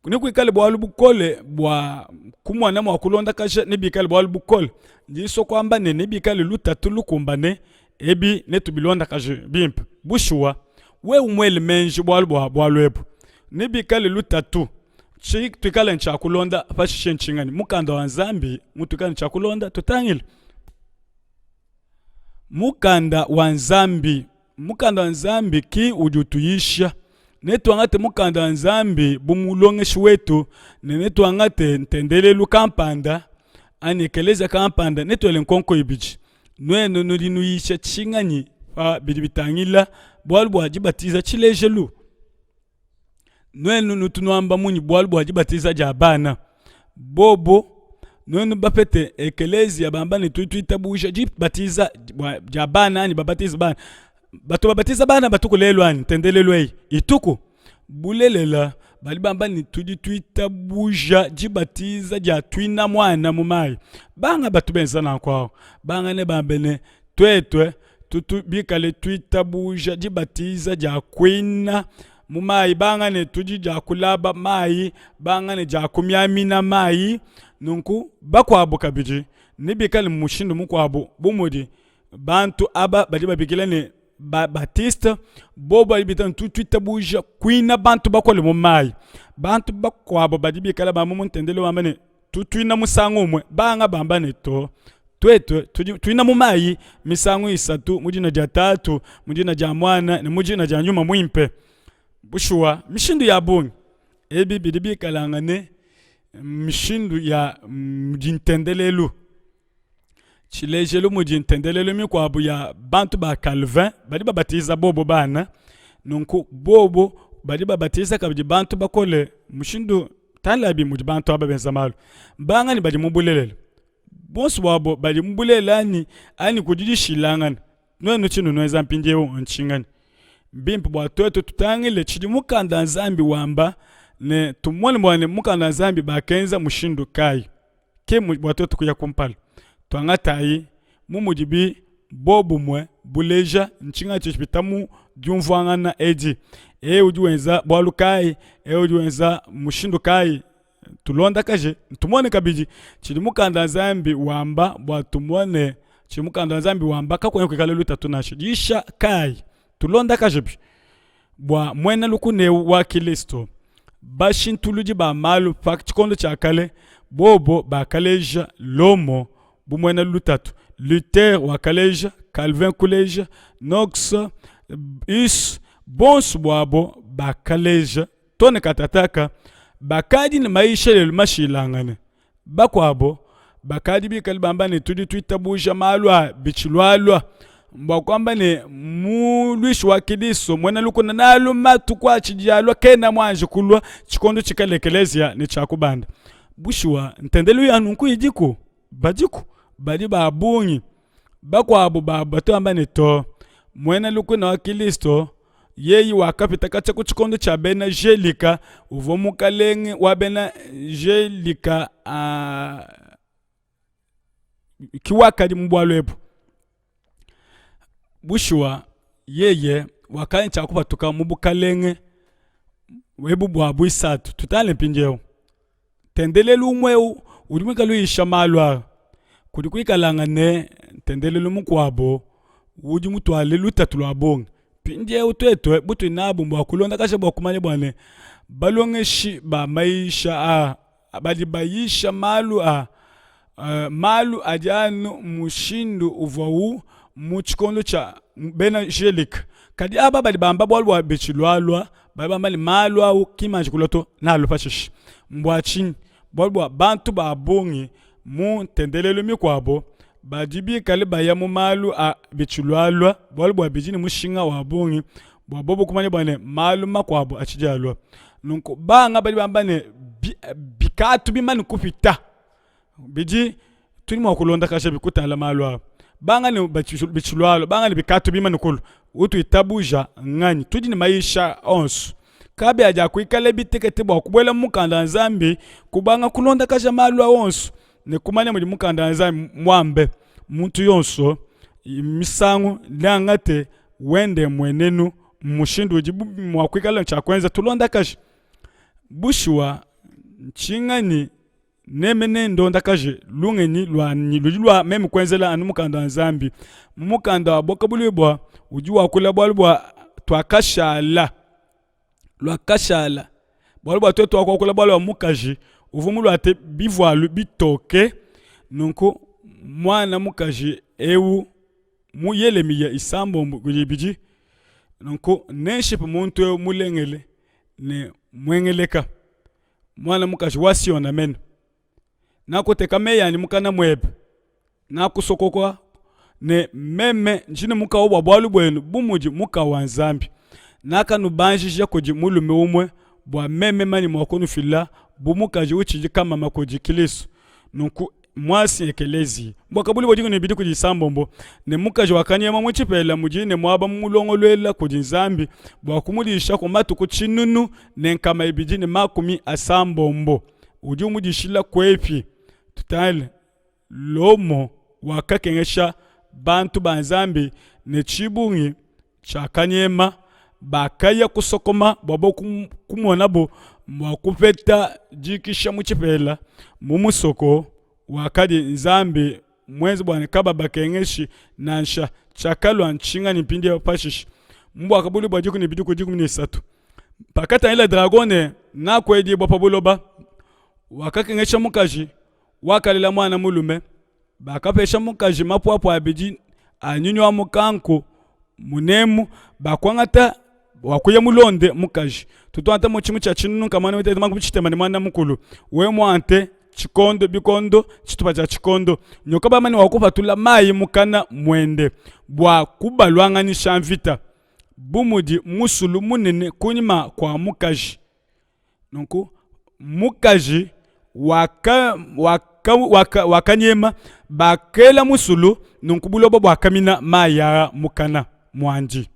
nekuikale bualu bukole bua kumona mua kulondakaja, nebikale bualu bukole. Ndi nsua kuamba ne, nebikale lutatu lukumbane, ebi netubilondakaje bimpe. Bushuwa, wewe muele meji bualu bua bualu ebu, nebikale lutatu. Tuikale ne tshia kulonda pashishe ntshinganyi? Mukanda wa Nzambi mutuikale ne tshia kulonda, tutangile. Mukanda wa Nzambi, mukanda wa Nzambi ki udi utuyisha. Netuangate mukanda wa Nzambi bu mulongeshi wetu ne netuangate ntendelelu kampanda anyi ekelezia kampanda, netuele nkonko ibidi. Nuenu nudi nuyisha tshinganyi pa bidi bitangila bualu bua dibatiza? Tshilejelu, nuenu nutu nuamba munyi bualu bua dibatiza dia bana? Bobo nuenu bapete ekeleziya bamba ne tudi tuitabuja dibatiza dia bana anyi babatiza bana. Batu babatiza bana batuku lelu anyi? Ntendelelu eyi ituku bulelela? Badi bamba ne, tudi tuitabuja dibatiza dia tuina muana mu mayi. Banga batu benza nanku awu. Banga nebambe ne, tuetu tutu bikale tuitabuja dibatiza dia kuina mu mayi, banga ne tudi dia kulaba mayi, banga ne dia kumiamina mayi. Nunku bakuabu kabidi nebikale mu mushindu mukuabu, bu mudi bantu aba badi babikila ne ba Baptiste, bobu badi bitaba ne tudi tuitabuja kuina bantu bakole mu mayi. Bantu bakuabu badi bikale ba mu ntendelelu bamba ne tutuina musangu umue, banga bamba ne to tuetu tudi tuina mu mayi misangu isatu mu dina dia Tatu, mu dina dia Muana ne mu dina dia Nyuma Muimpe. Bushuwa, mishindu ya bungi ebi bidi bikalangane mishindu ya mudi ntendelelu. Tshilejelu mudi ntendelelu mikuabu ya bantu ba Calvin badi babatiza bobo bana, nunku bobo badi babatiza kabidi bantu bakole mushindu tangilabi mudi bantu aba benza malu. Mbanganyi badi mu bulelela? Bonso buabo badi mu bulelela anyi anyi kudi dishilangana? Nuenu tshinu nuenza mpindieu ntshinganyi? Mbimpe bua tuetu tutangile tshidi mukanda wa Nzambi wamba ne tumone bua ne mukanda wa Nzambi bakenza mushindu kayi. Ke bua tuetu kuya kumpala. Tuangatayi mu mudibi buobumue buleja ntshinganyi tshidi tshipita mu diumvuangana edi. Eu udi wenza bualu kayi? Eu udi wenza mushindu kayi? Tulondakaje, tumone kabidi tshidi mukanda wa Nzambi wamba bua tumone tshidi mukanda wa Nzambi wamba. Kakuena kuikala lutatu nansha. Diyisha kayi? Tulondakaje bua muena lukuna eu wa Kilisto. Bashintuludi ba malu pa tshikondo tshia kale bobo bakaleja Lomo bu muena lutatu. Luther wakaleja, Calvin kuleja, Knox, Hus, bonso buabo bakaleja too ne katataka bakadi ne mayisha lelu mashilangane. Bakuabo bakadi bikale bamba ne tudi tuitabuja malu a bitshilualua, mbua kuamba ne muluishi wa Kilisto muena lukuna nalu matuku atshidi alua kena muanji kulua tshikondo tshikala ekeleziya ne tshia kubanda. Bushuwa ntendelelu ya nunku idiku, badiku badi ba bungi. Bakuabu babu batu bamba ne to, muena lukuna wa Kilisto yeye wakapita katshia ku tshikondo tshia bena Gelika, uvua mukalenge wa bena Gelika ki wakadi mu bualu ebu. Bushuwa yeye wakaya tshia kupatuka mu bukalenge ebu bua buisatu. Tutangile mpindieu ntendelelu umue eu udi muikale uyisha malu aa, kudi kuikalanga ne ntendelelu mukuabu udi mutuale lutatu lua bungi. Mpindieu tuetu butudi nabu mbua kulondakaja bua kumanya bua ne, balongeshi ba mayisha aa badi bayisha malu a malu adi anu mushindu uvuawu mu tshikondo tshia bena Gelika. Kadi aba badi bamba bualu bua bitshilualua badi bamba ne, malu au ki mmanji kulua to, nealue pashishe. Mbua tshinyi? Bualu bua bantu ba bungi mu ntendelelu mikuabu badi bikale baya mu malu a bitshilualua bualu bua bidi ne mushinga wa bungi bua bobu kumanya bua ne, malu makuabu atshidi alua. Nunku banga badi bamba ne, bikatu bimane kupita bidi tudi mua kulondakaja bikutala malu aa. Banga ne bitshilualua, banga ne bikatu bimane kulu. Utuitabuja nganyi? Tudi ne mayisha onso kabiadi akuikala bitekete bua kubuela mu mukanda wa Nzambi, kubanga kulondakaja malu a onso ne kumanya mudi mukanda wa Nzambi muambe. Muntu yonso misangu neangate wende mmuenenu mmushindu udi mua kuikala ne tshia kuenza. Tulondakaje. Bushuwa, ntshinganyi meme nendondakaje lungenyi luanyi ludi lua meme kuenzela anu mukanda wa Nzambi. Mu mukanda wa Buakabuluibua udi wakula bualu bua tuakashala, luakashala bualu bua tuetu tuakuakula bualu bua mukaji uvua muluate bivualu bitoke. Nunku muana mukaji eu mu Yelemiya isambombo kudi ibidi, nunku nenshipe muntu eu mulengele ne muengeleka, muana mukaji wa Siona mene. Nakuteka meyi anyi mukana muebe, nakusokoka ne meme ndi ne mukawu bua bualu buenu bu mudi mukawu wa Nzambi. Nakanubanjija kudi mulume umue bua meme manye mua kunufila bu mukaji utshidi kamama kudi Kilisto. Nunku. Muasi ekelezi bua dikumi ne ibidi kudi isambombo, ne mukaji wakanyema mu tshipela mudi ne muaba mulongoluela kudi Nzambi bua kumudisha ku matuku 1260. Udi umudishila kuepi? Tutangile Lomo wakakengesha bantu ba Nzambi ne tshibungi tshiakanyema, bakaya kusokoma bua kumonabo mua kupeta dikisha mu tshipela, mu musoko wakadi Nzambi muenze bua ne kababakengeshi nansha. Tshiakalua ntshinganyi mpindieu pashishe? Mu Buakabuluibua 12 ku 13, pakatangila dragon ne, Nakuedibua pa buloba, wakakengesha mukaji, wakalela muana mulume. Bakapesha mukaji mapuapua abidi a nyunyi wa mukanku munemu, bakuangata bua kuya mulonde mukaji. Tutuangata mu tshimu tshia 1640 we muante tshikondo bikondo tshitupa tshia tshikondo nyoka bamane wa kupatula mayi mukana muende bua kubaluanganyisha mvita bu mudi musulu munene kunyima kua mukaji. Nunku mukaji waka, waka, waka, wakanyema, bakela musulu, nunku buloba buakamina mayi aa mukana muandi.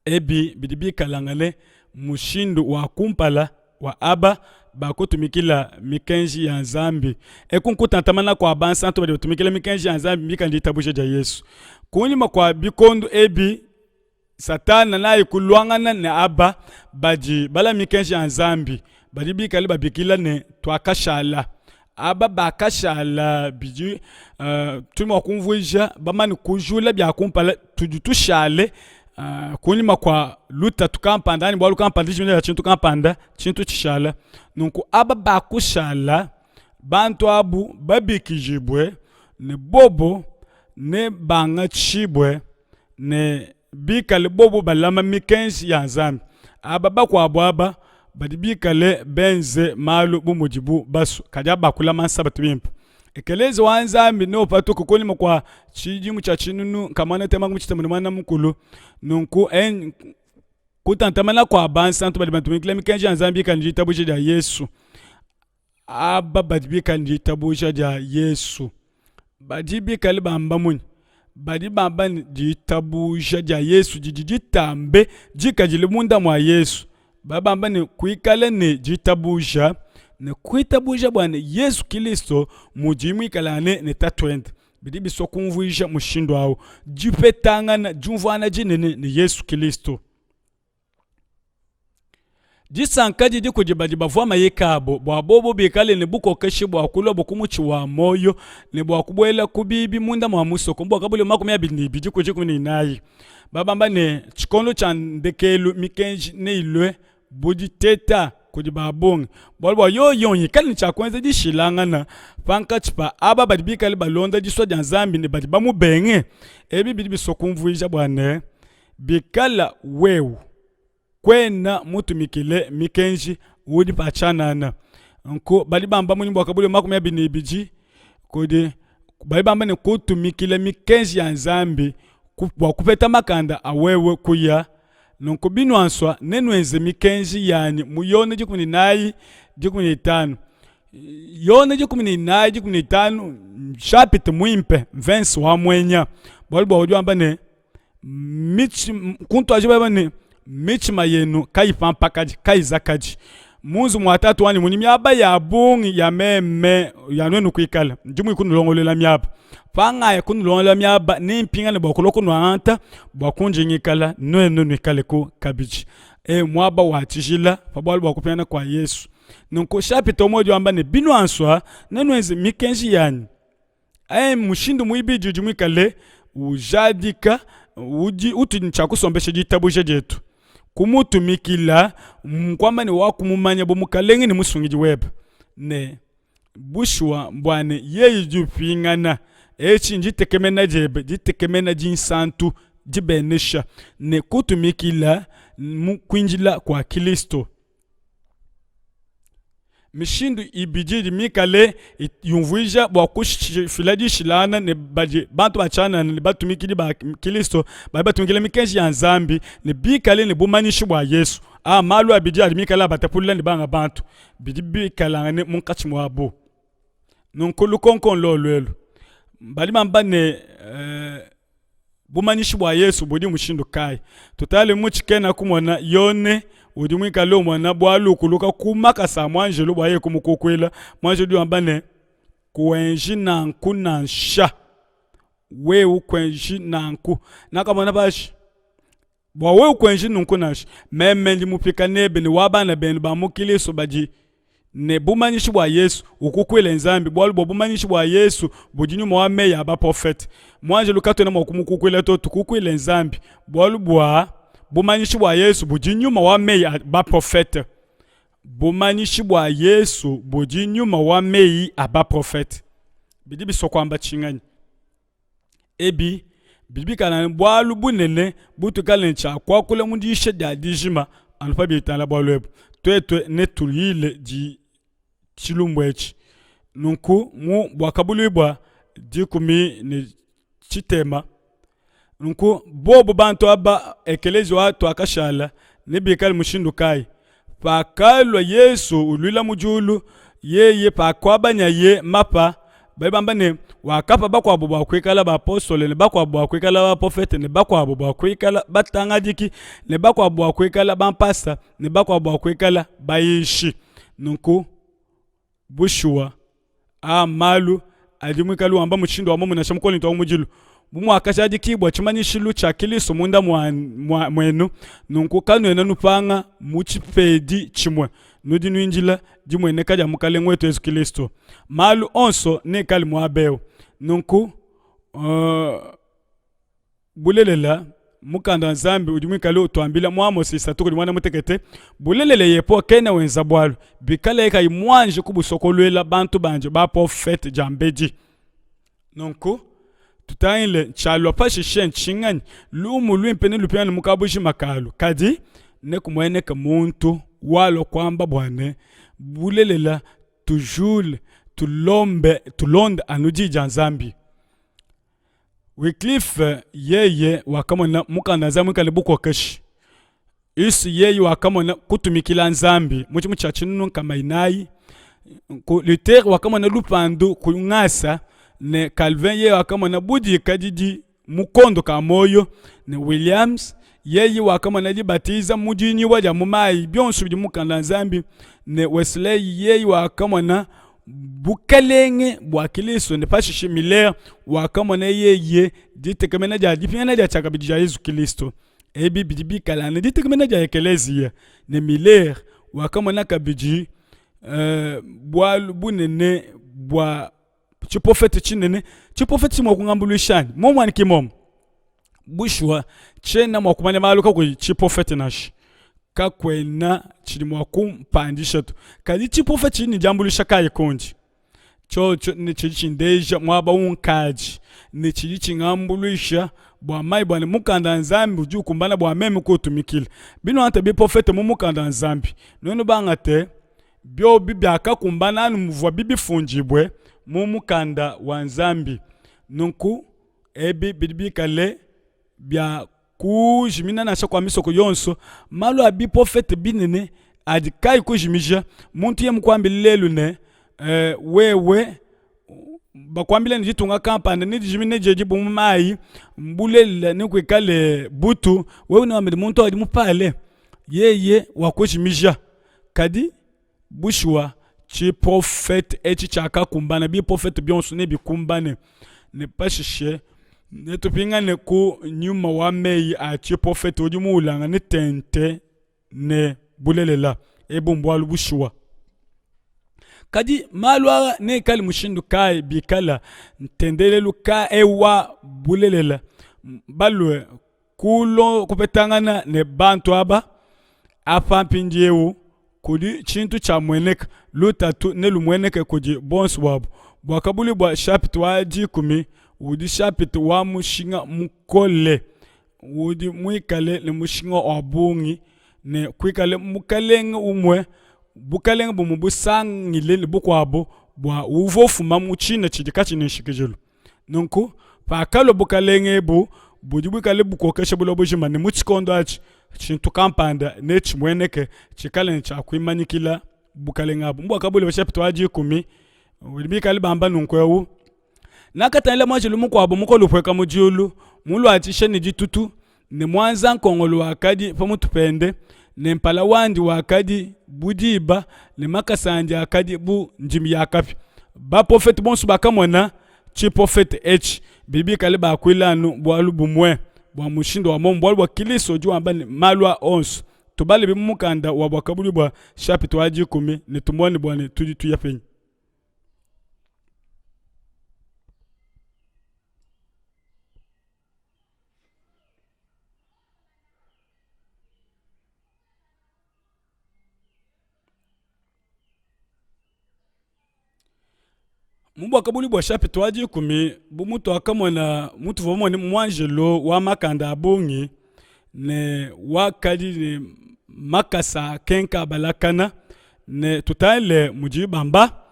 Ebi bidi bikalangane mushindu wa kumpala wa aba bakutumikila mikenji ya Nzambi. Eku nkutantamana kua bansanto badi batumikila mikenji ya Nzambi mikale ditabuja dia Yesu. Kunyima kua bikondo ebi Satana nayi kuluangana ne aba badi bala mikenji ya Nzambi, badi bikale babikila ne tuakashala. Aba bakashala bidi uh, tudi mua kumvuija bamane kujula bia kumpala, tudi tushale uh, kunyima kua lutatu kampanda anyi bualu kampanda, dijimina dia tshintu kampanda, tshintu tshishala. Nunku aba bakushala, bantu abu babikidibue ne bobo nebangatshibue ne bikale bobu balama mikenji ya Nzambi. Aba bakuabu aba badi bikale benze malu bu mudibu basue, kadi aba bakulama Nsabatu bimpe. Ekelezia wa Nzambi neupatuke kunyima kua tshidimu tshia 1630. Nunku en, kutantamana kua bansantu badi batumikila mikenji ya Nzambi ikale ne ditabuja dia Yesu. Aba badi bikale ne ditabuja dia Yesu badi bikale bamba munyi? Badi bamba ne, ditabuja dia Yesu didi ditambe dikadile munda mua Yesu. Badi bamba ne, kuikala ne ditabuja ne kuitabuja bua ne Yesu Kilisto mudi muikalangane ne Tatuende bidi bisua kumvuija mushindu au dipetangana, diumvuana dinene ne Yesu Kilisto. Disanka didi kudi badi bavua mayeka abo, bua bobo bikale ne bukokeshi bua kuluabo ku mutshi wa muoyo ne bua kubuela ku biibi munda mua musoko. Bua kabulu 22 ku 14 babamba ne, tshikondo tshia ndekelu mikenji neilue bu diteta kudi ba bungi, bualu bua yoyo ikale ne tshia kuenza dishilangana pankatshi pa aba badi bikale balonda disua dia Nzambi ne badi bamubenge. Ebi bidi bisua kumvuija bua ne, Bikala wewe kuena mutumikile mikenji, udi pa tshianana. Nku badi bamba munyi bua kabulu 22 kudi badi bamba ne kutumikila mikenji ya Nzambi bua kupeta makanda a wewe kuya. Nunku binuansua nenuenze mikenji yanyi mu Yone 14 15. Yone 14 15 nshapita muimpe mvensi wa muenya bualu bua udi wamba ne mitshi kuntuaji baba ne mitshima yenu kayipampakadi kayizakadi mu nzubu mua tatu wanyi mudi miaba ya bungi ya meme ya nuenu kuikala ndi muye kunulongoluela miaba pangaya kunulongoluela miaba nempingane bua kulua kunuangata bua kundi ngikala nuenu nuikaleku kabidi e muaba wa tshijila pa bualu bua kupingana kua Yesu nunku chapitre umue udi wamba ne binuansua nenuenze mikenji yanyi Ee, mushindu muibidi udi muikale ujadika udi utudi ne tshia kusombesha ditabuja dietu kumutumikila nkuamba ne wakumumanya bu mukalenge ne musungidi webe ne bushuwa mbua ne yeye udi upingana etshi nditekemena diebe ditekemena dinsantu dibenesha ne kutumikila mu kuindila kua Kristo. Mishindu ibidi idi mikale yumvuija bua kufila dishilangana ne badi bantu ba tshianana ne batumikidi ba Kristo badi batumikila mikenji ya Nzambi ne bikale ne bumanyishi bua Yesu. Aa malu abidi adi mikale abatapulula ne banga bantu bidi bikalangane munkatshi muabu. Nunku lukonko nlolu elu, badi bamba ne eh, bumanyishi bua Yesu budi mushindu kayi? Tutale mu tshikena kumona Yone udi muikale umona bualu ukuluka ku makasa a muanjelu bua yeye kumukukuila. Muanjelu udi wamba ne, kuenji nanku nansha, wewe kuenji nanku. Nakamona pashi Bua wewe kuenji nunku nansha, meme ndi mupika nebe ne wa bana benu ba mu Kilisto badi ne bumanyishi bua Yesu, ukukuile Nzambi, bualu bua bumanyishi bua Yesu budi nyuma wa meyi a baprofete. Muanjelu katuena mua kumukukuila to, tukukuile Nzambi, bualu bua bumanyishi bua Yesu budi nyuma wa meyi a baprofete. Bumanyishi bua Yesu budi nyuma wa meyi a baprofete. Bidi bisua kuamba tshinganyi? Ebi bidi bikala bualu bunene butuikale ne tshia kuakula mu diyisha dia dijima anu pa bitangila bualu ebu. Tuetu netuyile di tshilumbu etshi. Nunku mu Buakabuluibua 13, nunku bobu bantu aba ekeleziya wa tuakashala nebikale mushindu kayi? Pakalua Yesu uluila mu diulu, yeye pakuabanyaye mapa, badi bamba ne, wakapa bakuabu bua kuikala bapostolo ne bakuabu bua kuikala baprofete ne bakuabu bua kuikala batangadiki ne bakuabu bua kuikala bampasta ne bakuabu bua kuikala bayishi. Nunku Bushuwa, aa mmalu adi muikale wamba mushindu wa muomumue nansha mu Kolinto wa kumudilu. Bu muakajadikibua tshimanyishilu tshia Kilisto munda muenu, nunku kanuena nupanga mu tshipedi tshimue, nudi nuindila dimueneka dia Mukalenge wetu Yezu Kilisto. Malu onso neikale muaba eu. Nunku, uh, Bulelela, Mukanda wa Nzambi udi muikale utuambila mu Amosa isatu kudi muanda mutekete, bulelela Yehowa kena wenza bualu bikaleye kayi muanji kubusokoluela bantu bandi baprofete diambedi. Nunku tutangile tshialua pashishe ntshinganyi? Lumu luimpe nelupingane mu kabujima kalu, kadi nekumueneke muntu walua kuamba bua ne, bulelela tujule tulombe tulonde anu Diyi dia Nzambi. Wycliffe yeye wakamona mukanda wa Nzambi muikale bukokeshi. Hus yeye wakamona kutumikila Nzambi mu tshidimu tshia 400. Luther wakamona lupandu ku ngasa ne Calvin yeye wakamona budikadidi mu kondo ka muoyo ne Williams yeye wakamona dibatiza mu dinyibua dia mu mayi bionso bidi mu mukanda wa Nzambi ne Wesley yeye wakamona bukalenge bua Kilisto ne pashishe Miller wakamona yeye ditekemena dia dipingana dia tshiakabidi dia Yezu Kilisto. Ebi bidi bikala ne ditekemena dia ekeleziya ne Miller wakamona kabidi uh, bualu bunene bua tshiprofete tshinene. Tshiprofete tshidi mua kungambuluisha anyi? Muomu anyi ki muomu? Bushuwa, tshiena mua kumanya malu kakuyi tshiprofete nansha. Kakuena tshidi mua kumpandisha to. Kadi tshiprofete tshidi ne diambuluisha kayi kundi? Tshiotshio ne tshidi tshindeja muaba unkadi ne tshidi tshingambuluisha bua mayi bua ne mukanda wa Nzambi udi ukumbana bua meme kuutumikila. Binuangata biprofete mu mukanda wa Nzambi, nuenu bangate biobi biakakumbana anu muvuabi bifundibue mu mukanda wa Nzambi. Nunku ebi bidi bikale bia kujimina nansha kua misoko yonso, malu a biprofete binene adi kayi kujimija. Muntu yeye mukuambile lelu ne, eh, wewe bakuambile ne ditunga kampanda nedijimine diedi bu mu mayi, bulelela nekuikale butu, wewe newambe ne muntu adi mupale yeye wakujimija. Kadi Bushuwa, tshiprofete etshi tshiakakumbana, biprofete bionso nebikumbane, ne pashishe netupingane ku nyuma wa meyi a tshiprofete udi muwulangane tente ne bulelela. Ebu mbualu bushuwa. Kadi malu aa neikale mushindu kayi bikala ntendelelu ka eu wa bulelela balue kulo kupetangana ne bantu aba apa mpindieu kudi tshintu tshiamueneka, lutatu nelumueneke kudi buonso buabu. Buakabuluibua shapita wa dikumi udi shapita wa mushinga mukole, udi muikale ne mushinga wa bungi ne kuikale mukalenge umue, bukalenge bumue busangile ne bukuabu bua uvua ufuma mu tshina tshidi katshiyi ne nshikidilu. Nunku, pakalua bukalenge ebu budi buikale bukokesha buloba bujima ne mu tshikondo atshi tshintu kampanda netshimueneke tshikale ne tshia kuimanyikila bukalenge abu. Mu Buakabuluibua chapitre wa dikumi. Bidi bikale bamba nunku eu, Nakatangila muanjelu mukuabo mukole upueka mu diulu, muluatshisha ne ditutu, ne muanza nkongolo wakadi pa mutu pende, ne mpala wandi wakadi bu diba, ne makasa andi akadi bu ndimi ya kapia. Baprofete bonso bakamona tshiprofete etshi, bidi bikale bakuila anu bualu bumue bua mushindu wa muomumue, bualu bua Kilisto udi wamba ne malu a onso. Tubale bi mu mukanda wa Buakabuluibua chapitre wa dikumi ne tumone bua ne tudi tuya penyi. Mu Buakabuluibua chapitre wa dikumi, bu mutuakamona mutuvua bamone muanjelo wa makanda a bungi ne wakadi ne makasa akenka abalakana, ne tutangile mudibi bamba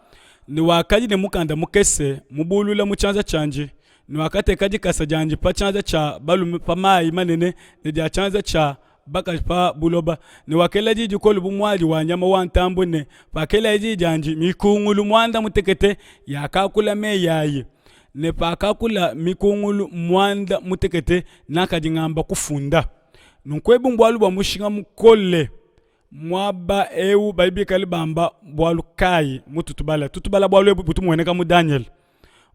ne wakadi ne mukanda mukese mubulula mu tshianza tshiandi, ne wakateka dikasa diandi pa tshianza tshia balume pa mayi manene ne dia tshianza tshia bakaji pa buloba, ne wakela di dikole bu muadi wa nyama wa ntambue, ne pakelaye di diandi, mikungulu muanda mutekete yakakula meyi ayi, ne pakakula mikungulu muanda mutekete, nakadi ngamba kufunda. Nunku ebu mbualu bua mushinga mukole. Muaba eu badi bikale bamba bualu kayi mututubala? Tutubala bualu ebu butu mueneka mu Danyele.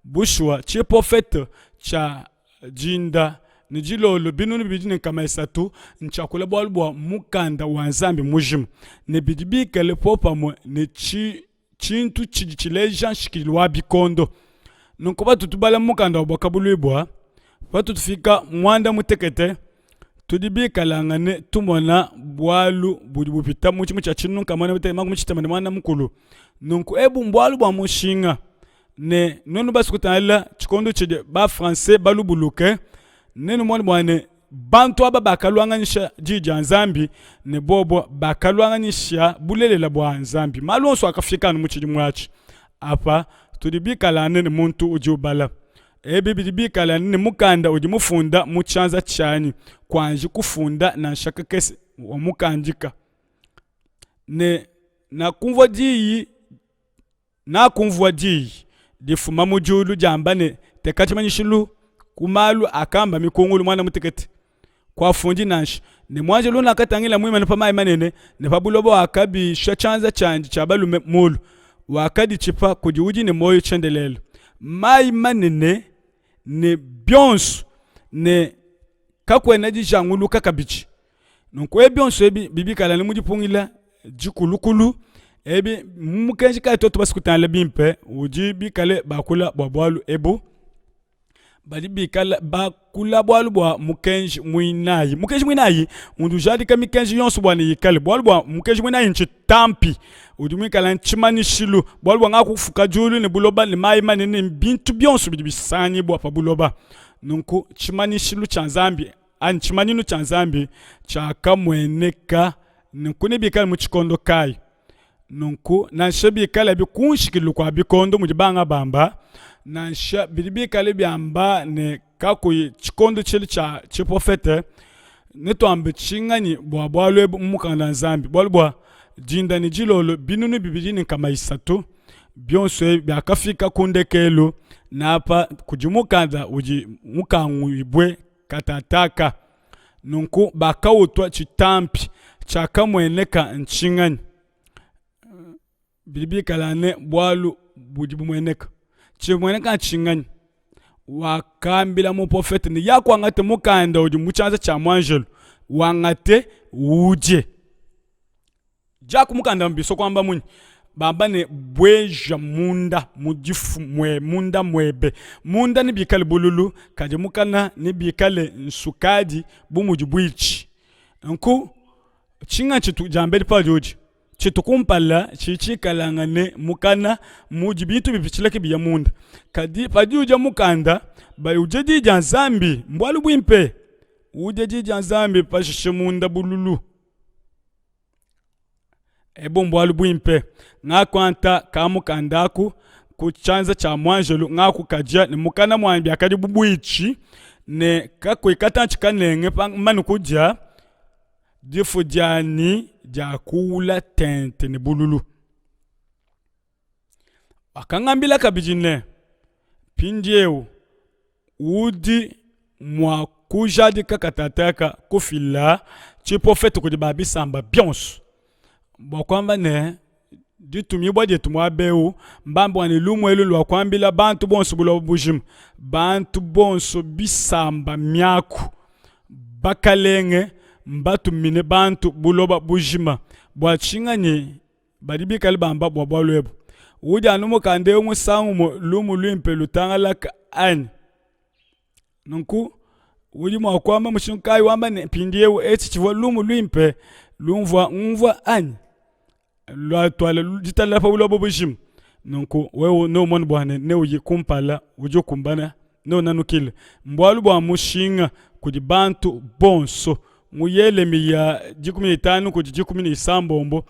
Bushuwa, tshiprofete tshia dinda ne dilolo 2300 ntshiakula bualu bua mukanda wa Nzambi mujima, ne bidi bikale popamue ne tshintu tshidi tshileja nshikidilu wa bikondo. Nunku patudi tubala mukanda wa Buakabuluibua, patudi tufika muanda mutekete, tudi bikalangane tumona bualu budi bupita mu tshimu tshia 1630. Nunku ebu mbualu bua mushinga. Ne nuenu basue kutangila tshikondo tshidi ba français balubuluke, nenumone bua ne bantu aba bakaluanganyisha diyi dia Nzambi ne bobo bakaluanganyisha bulelela bua Nzambi. Malu onso akafika anu mu tshidimu atshi. Apa tudi bikalangane ne muntu udi ubala. Ebi bidi bikalangane ne mukanda udi mufunda mu tshianza tshianyi, kuanji kufunda nansha kakese wa mukandika. Ne nakumvua diyi Nakumvua diyi difuma mu diulu diamba ne, Teka tshimanyishilu ku malu akamba mikungulu muanda mutekete, kuafundi nansha. Ne muanjelu unakatangila muimane pa mayi manene ne pa buloba wakabisha tshianza tshiandi tshia balume mulu, wakaditshipa kudi udi ne muoyo tshiendelele. Mayi manene ne bionso ne kakuena dijanguluka kabidi. Nunku ebi bionso ebi bibikala ne mu dipungila dikulukulu ebi mu mukenji kayi tuetu basue kutangila bimpe udi bikale bakula bua bualu ebu badi bikale bakula bualu bua mukenji muinayi. Mukenji muinayi udi ujadika mikenji yonso bua ne yikale bualu bua mukenji muinayi ntshitampi udi muikale tshimanyishilu bualu bua ngakufuka diulu ne buloba ne mayi manene ne bintu bionso bidi bisangibua pa buloba. Nunku tshimanyishilu tshia Nzambi anyi tshimanyinu tshia Nzambi tshiakamueneka. Nunku nebikale mu tshikondo kayi? Nunku nansha bikalabi ku nshikidilu kua bikondo mudi banga bamba, nansha bidi bikale biamba ne kakuyi tshikondo tshile tshia tshiprofete, netuambe tshinganyi bua bualu ebu mu mukanda wa Nzambi? Bualu bua dinda ne dilolo 2300 bionso ebi biakafika ku ndekelu, napa kudi mukanda udi mukanguibue katataka. Nunku bakautua tshitampi, tshiakamueneka ntshinganyi? Bidi bikala ne bualu budi bumueneka. Tshimueneka ntshinganyi? Wakambila muprofete ne, ya kuangate mukanda udi mu tshianza tshia muanjelu, wangate udie. Diaku mukanda mbiso kuamba munyi? Bamba ne bueja munda mu difu mue munda muebe. Munda nebikale bululu, kadi mukana nebikale nsukadi bu mudi buitshi. Nku tshinga tshitu diambedi padiodi tshitu kumpala tshidi tshikalangane mukana mudi bintu bipitshila ke biya munda. Kadi padi udia mukanda, udia diyi dia Nzambi, mbualu buimpe. Udia diyi dia Nzambi pashishe munda bululu. Ebu mbualu buimpe. Ngakuanta kamukanda aku ku tshianza tshia muanjelu, ngakukadia ne mukana muanyi biakadi bu buitshi, ne kakuyi katantshi kanenge pamane kudia, difu dianyi diakuwula tente ne bululu. Wakangambila kabidi ne, Mpindieu udi mua kujadika katataka kufila tshiprofete kudi ba bisamba bionso bua kuamba ne, ditumibua dietu muaba eu mbambe bua ne lumu elu lua kuambila bantu bonso buloba bujima, bantu bonso, bisamba, miaku, bakalenge mbatumine bantu buloba bujima. Bua tshinganyi badi bikale bamba bua bualu ebu? Udi anu mukanda eu musangu umue lumu luimpe lutangalaka anyi? Nunku udi mua kuamba mushindu kayi wamba ne, mpindieu etshi tshivua lumu luimpe lumvua ngumvua anyi? Luatuala ditalala pa buloba bujima. Nunku wewe neumone bua ne, neuye kumpala, udi ukumbana, neunanukile. Mbualu bua mushinga kudi bantu bonso. Mu Yelemiya 15 kudi 16,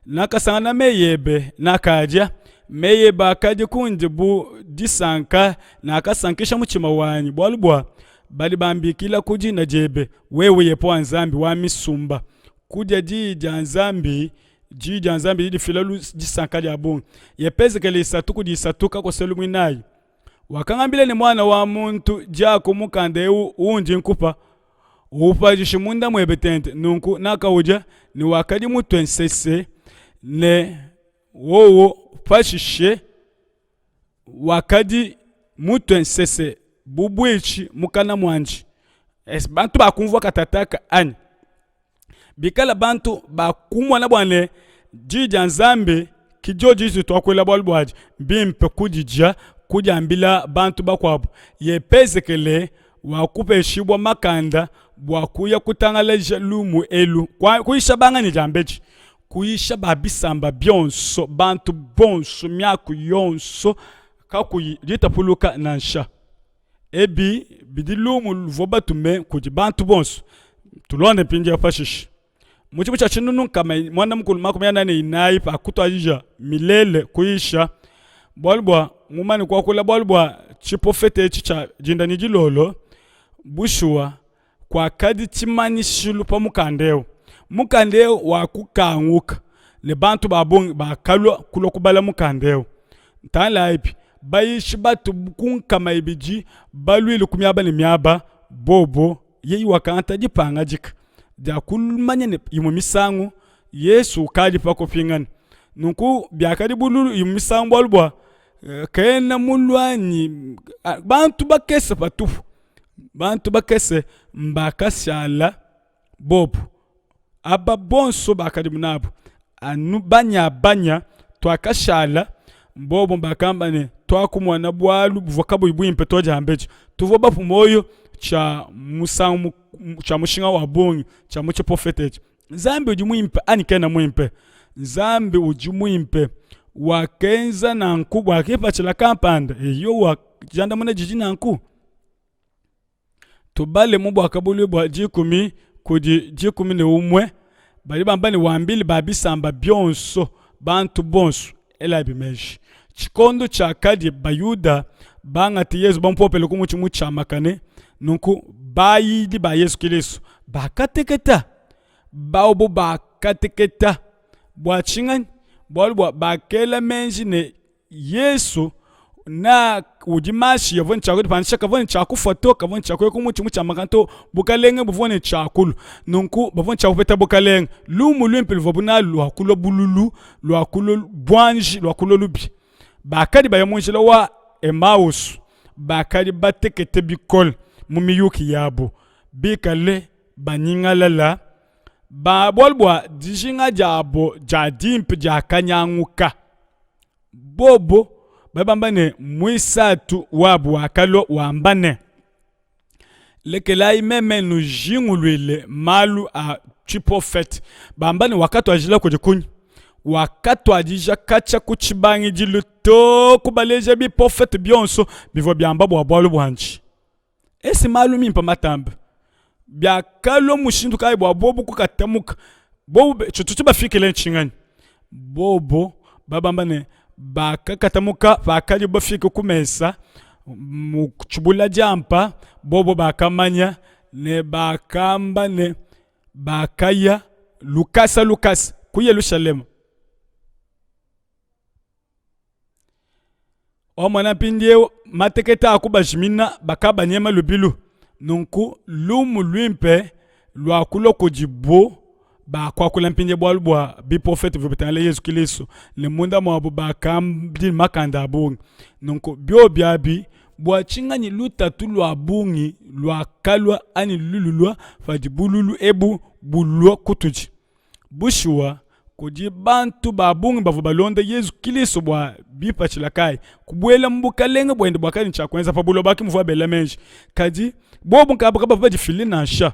Nakasangana meyi ebe, nakaadia, meyi ebe akadi kundi bu disanka, nakasankisha mutshima wanyi, bualu bua badi bambikila ku dina diebe, wewe Yehowa Nzambi wa misumba. Kudia diyi dia Nzambi, diyi dia Nzambi didi difila disanka dia bungi. Yepezekele 3 kudi 3 kakoselu muinayi. Wakangambila ne, Muana wa muntu, diaku mukanda eu undi nkupa, uwupadishe munda muebe tente. Nunku nakawudia, ne wakadi mutue nsese ne wowo pashishe wakadi mutue nsese bu buitshi mukana muandi. Bantu bakumvua katataka anyi? Bikala bantu bakumona bua ne Diyi dia Nzambi ke diodi ditudi tuakuila bualu buadi, mbimpe kudidia, kudiambila bantu bakuabu. Yepezekele wakupeshibua makanda bua kuya kutangalaja lumu elu, kuyisha banganyi diambedi, kuyisha ba bisamba bionso, bantu bonso, miaku yonso, kakuyi ditapuluka nansha. Ebi bidi lumu luvua batume kudi bantu bonso. Tulonde mpindieu pashishe. Mu tshidimu tshia 1444 pa kutuadija Milele kuyisha, bualu bua mumane kuakula bualu bua tshiprofete etshi tshia dinda ne dilolo, bushuwa kuakadi tshimanyishilu pa mukanda eu. Mukanda eu wakukanguka ne bantu ba bungi bakalua kulua kubala mukanda eu. Tangilayibi, bayishi batu ku 200 baluile ku miaba ne miaba, bobo yeye wakangata dipangadika dia kumanya ne imue misangu Yesu ukadi pa kupingana. Nunku biakadi bululu imue misangu bualu bua kena muluanyi bantu bakese patupu, bantu bakese mbakashala bobu aba bonso bakadibu nabu anu banyabanya tuakashala bobu bakamba ne tuakumona bualu buvua kabuyi buimpe to diambedi tuvua bapu muoyo tshia musangu tshia mushinga wa bungi tshia mu tshiprofete etshi Nzambi udi muimpe anyi kena muimpe? Nzambi udi muimpe. Wakenza nanku bua kipatshila kampanda. Eyowa, diandamuna didi nanku. Tubale mu Buakabuluibua dikumi kudi 11, badi bamba ne, Wambile ba bisamba bionso, bantu bonso. Elabi meji, tshikondo tshiakadi Bayuda bangate Yezu bamupopele ku mutshi mutshiamakane, nunku bayidi ba Yezu Kilisto bakateketa. Bobu bakateketa bua tshinganyi? Bualu bua bakela meji ne, Yesu na udi mashi avua ne tshia kudipandisha, kavua ne tshia kufua to, kavua ne tshia kuya ku mutshi mutshiamakane to, bukalenge buvua ne tshia kulua. Nunku bavua ne tshia kupeta bukalenge. Lumu luimpe luvuabu nalu lua kulua bululu, lua kulua buanji, lua kulua lubi. Bakadi baya mu njila wa Emmaus, bakadi batekete bikole mu miyuki yabu, bikale banyingalala ba bualu bua dijinga diabo dia dimpe diakanyanguka. Bobo badi bamba ne, Muisatu wabu wakalua wamba ne, Lekelayi meme nujinguluile malu a tshiprofete. Bamba ne, wakatuadijila kudi kunyi? Wakatuadija katshia ku tshibangidilu to kubaleja biprofete bionso bivua biamba bua bualu buandi. Ese malu mimpe matambe. Biakalua mushindu kayi bua bobu kukatamuka? Bobu tshitu tshibafikile ntshinganyi? Bobu babamba ne bakakatamuka pakadi bafike ku mesa mu tshibula diampa, bobu bakamanya ne bakamba ne bakaya lukasa lukasa ku Yelushalema. Wamona mpindieu matekete a kubajimina bakabanyema lubilu. Nunku lumu luimpe luakulua kudibu bakuakula mpindieu bualu bua biprofete bivua bitangila Yezu Kilisto, ne munda muabu bakamba makanda a bungi. Nunku biobi abi, bua tshinganyi lutatu lua bungi luakalua anyi lululua padi bululu ebu bulua kutudi? Bushuwa, kudi bantu ba bungi bavua balonda Yezu Kristo bua bipatshila kayi? Kubuela mu Bukalenge buende buakadi ne tshia kuenza pa buloba, ke muvua bela meji. Kadi bobu nkayabu kabavua badifile nansha.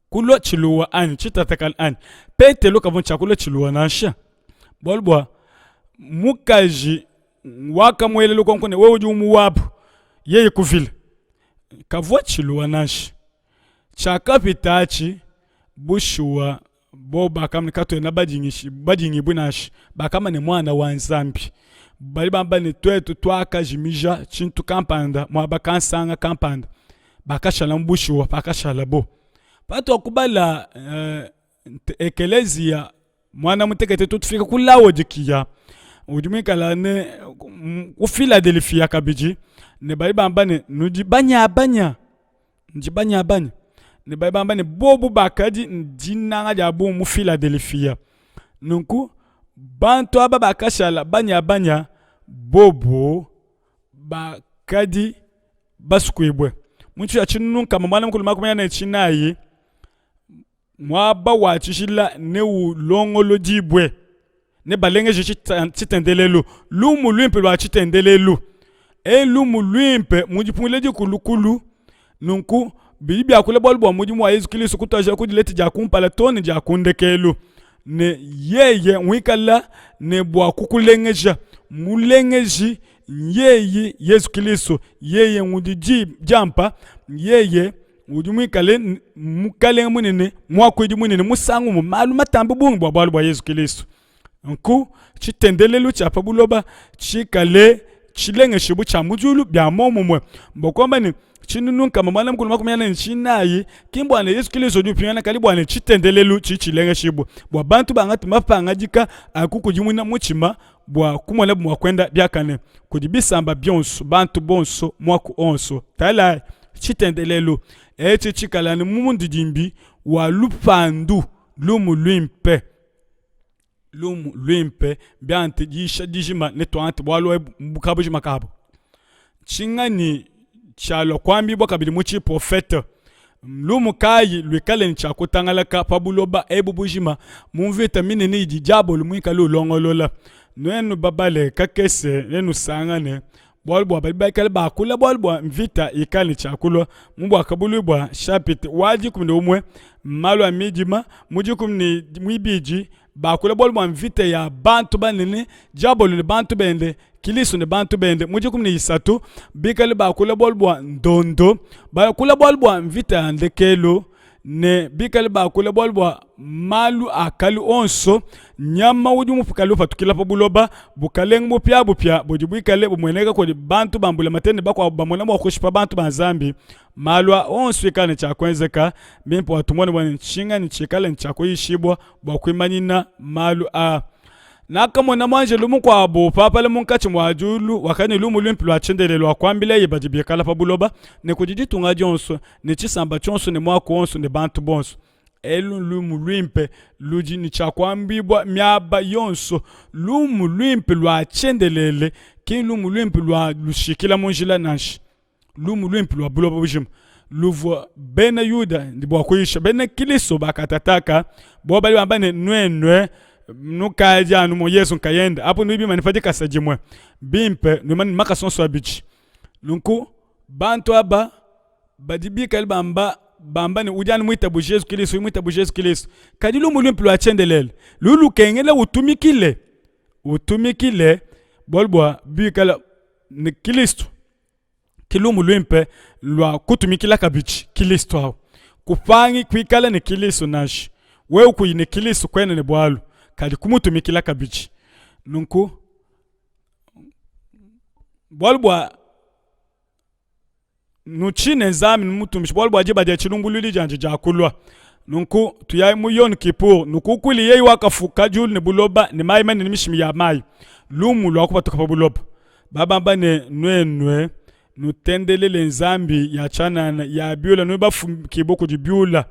Kulua tshiluwa anyi tshitatakala anyi? Petelo kavua ne tshia kulua tshiluwa nansha, bualu bua mukaji wakamuela lukonko ne, wewe udi umue wabu, yeye kuvila. Kavua tshiluwa nansha. Tshiakapita atshi, bushuwa, bobu bakamba ne, Katuena badingibue nansha. Bakamba ne, Muana wa Nzambi. Badi bamba ne, Tuetu tuakajimija tshintu kampanda muaba kansanga kampanda. Bakashala mu bushuwa pakashalabo. Patuakubala ekeleziya muanda mutekete tutufika ku Laodikiya udi muikala ne ku Filadelefia kabidi ne badi bamba ne nudi banyabanya nudi banyabanya ne badi bamba ne bobu bakadi ne dinanga dia bungi mu Filadelefia nunku bantu aba bakashala banyabanya bobu bakadi basukuibue mu tshia tshinunu nkama muanda mukulu 44 Muaba wa tshijila neulongolodibue, nebalengeje tshitendelelu, lumu luimpe lua tshitendelelu. E lumu luimpe mu dipungila dikulukulu. Nunku bidi biakula bualu bua mudimu wa Yezu Kristo kutuadija ku dileta dia kumpala too ne dia ku ndekelu, ne yeye muikala ne bua kukulengeja. Mulengeji nyeye Yezu Kristo, yeye ngudi diampa, yeye udi muikale mukalenge munene, muakuidi munene musangu mu malu matambe bungi bua bualu bua Yezu Kilisto. Nunku tshitendelelu tshia pa buloba tshikale tshilengeshibue tshia mu diulu bia muomumue. Mbua kuamba ne, tshinunu 144 ki mbua ne Yezu Kilisto udi upingana, kadi bua ne tshitendelelu tshidi tshilengeshibue bua bantu bangate mapangadika a kukudimuna mutshima bua kumonabu mua kuenda biakane kudi bisamba bionso, bantu bonso, muaku onso. Tala tshitendelelu etshi tshikala ne mundidimbi wa lupandu, lumu luimpe. Lumu luimpe biante diyisha dijima ne tuangate bualu ebu mu kabujima kabu. Tshinganyi tshialua kuambibua kabidi mu tshiprofete? Lumu kayi luikale ne tshia kutangalaka pa buloba ebu bujima mu mvita minene idi Diabolo muikale ulongolola? Nuenu babale kakese nenusangane bualu bua badi baikale bakula bualu bua mvita ikale ne tshia kulua mu Buakabuluibua shapite wa 11 malu a midima mu 12 bakula bualu bua mvita ya bantu banene, Diabolo ne bantu bende, Kilisto ne bantu bende. Mu 13 bikale bakula bualu bua ndondo, bakula bualu bua mvita ya ndekelu ne bikale bakula bualu bua malu a kale onso, nyama udi mupukale upatukila pa buloba, bukalenge bupiabupia budi buikale bumueneka kudi bantu ba mbulamatadi ne bakuabu bamona mua kushipa bantu ba Nzambi. Malu a onso ikala ne tshia kuenzeka, mbimpe bua tumone bua ne ntshinganyi tshikale ne tshia kuyishibua bua kuimanyina malu aa. Nakamona muanjelu mukuabu upapala munkatshi mua diulu, wakadi ne lumu luimpe lua tshiendelele lua kuambileye badi bikala pa buloba, ne kudi ditunga dionso, ne tshisamba tshionso, ne muaku wonso, ne bantu bonso. Elu lumu luimpe ludi ne tshia kuambibua miaba yonso, lumu luimpe lua tshiendelele, ki lumu luimpe lua lushikila mu njila nansha. Lumu luimpe lua buloba bujima luvua bena Yuda ne bua kuyisha. Bena Kristo bakatataka bobu badi bamba ne, nuenu nukadi anu mu Yezu nkayende, apu nudi bimane pa dikasa dimue bimpe, nuimane ne makasa onso abidi. Nunku bantu aba badi bikale bamba bamba ne udi anu muitabuje Yezu Kristo, udi muitabuje Yezu Kristo, kadi lumu luimpe lua tshiendelele ludi lukengela utumikile, utumikile bualu bua bikala ne Kristo ke lumu luimpe lua kutumikila kabidi Kilisto au. Kupangi kuikala ne Kilisto nansha. Wewe kuyi ne Kilisto kuena ne bualu, kadi kumutumikila kabidi. Nunku bualu bua nutshine Nzambi numutumbishe, bualu bua diba dia tshilumbuluidi diandi diakulua. Nunku tuyayi mu Yom Kippur, nukukuli yeye wakafuka diulu ne buloba ne mayi manene ne mishimi ya mayi, lumu lua kupatuka pa buloba. Babamba ne, Nuenue nutendelele nzambi ya tshianana ya biula, nudi bafukibue kudi biula.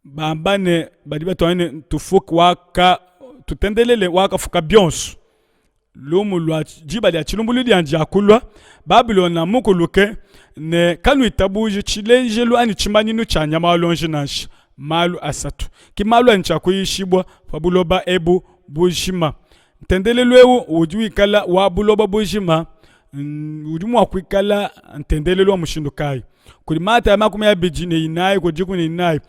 Bamba ne, badi batuamba ne, tufuke waka, tutendelele wakafuka bionso. Lumu lua diba dia tshilumbuluidi diandi diakulua, Babilona mukuluke, ne kanuitabuji tshilejelu anyi tshimanyinu tshia nyama wa luonji nansha. Malu asatu ki malu adi tshia kuyishibua pa buloba ebu bujima. Ntendelelu eu udi wikala wa buloba bujima udi mua kuikala ntendelelu wa mushindu kayi? Kudi Matayo 24 kudi 14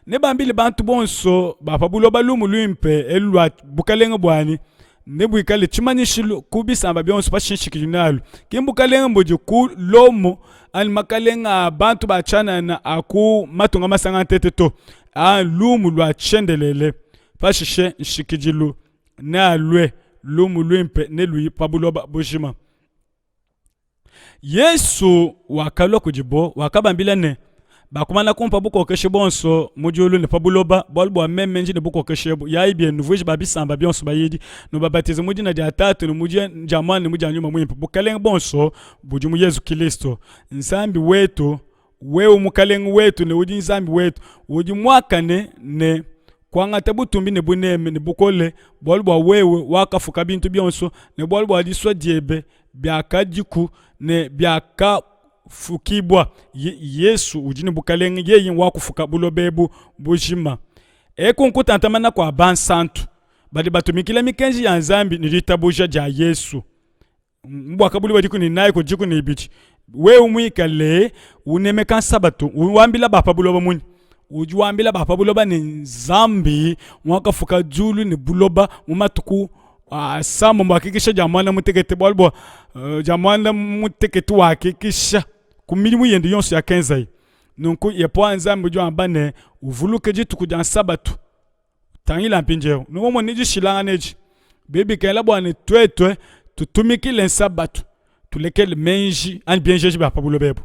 nebambile bantu bonso ba pa buloba lumu luimpe elu lua bukalenge buanyi nebuikale tshimanyishilu ku bisamba bionso pa tshinshikidilu nalu. Ki mbukalenge budi ku Lomo anyi makalenge a bantu ba tshianana a ku matunga masanga ntete to, a lumu lua tshiendelele. Pashishe nshikidilu nealue, lumu luimpe neluye pa buloba bujima. Yesu wakalua kudibo, wakabambila ne, Bakumana kumpa bukokeshi buonso mu diulu ne pa buloba, bualu bua meme ndi ne bukokeshi ebu. Yayi bienu, nuvuije ba bisamba bionso bayidi, nubabatize mu dina dia Tatu ne mu dia Muana ne mu dia Nyuma Muimpe. Bukalenge buonso budi mu Yezu Kilisto, Nzambi wetu. Wewe Mukalenge wetu ne udi Nzambi wetu, udi muakane ne kuangata butumbi ne buneme ne bukole, bualu bua wewe wakafuka bintu bionso, ne bualu bua disua diebe biakadiku ne biakafukibua. Yesu udi ne bukalenge, yeye wakufuka buloba ebu bujima. Eku nkutantamana kua bansantu badi batumikila mikenji ya Nzambi ne ditabuja dia Yesu. Buakabuluibua bua 14 kudi 12 wewe muikale unemeka nsabatu wambila ba pa buloba munyi? Udi wambila ba pa buloba ne Nzambi wakafuka diulu ne buloba mu matuku asambombo akikisha dia muanda mutekete, bualu bua dia muanda mutekete wakikisha ku midimu yende yonso yakenzaye. Nunku Yehowa Nzambi udi wamba ne, uvuluke dituku dia nsabatu. Tangila mpindieu, nuvua dishilangana edi. Bidi bikengela bua ne tuetu tutumikile nsabatu, tulekele meji anyi bienzeji bia pa buloba ebu.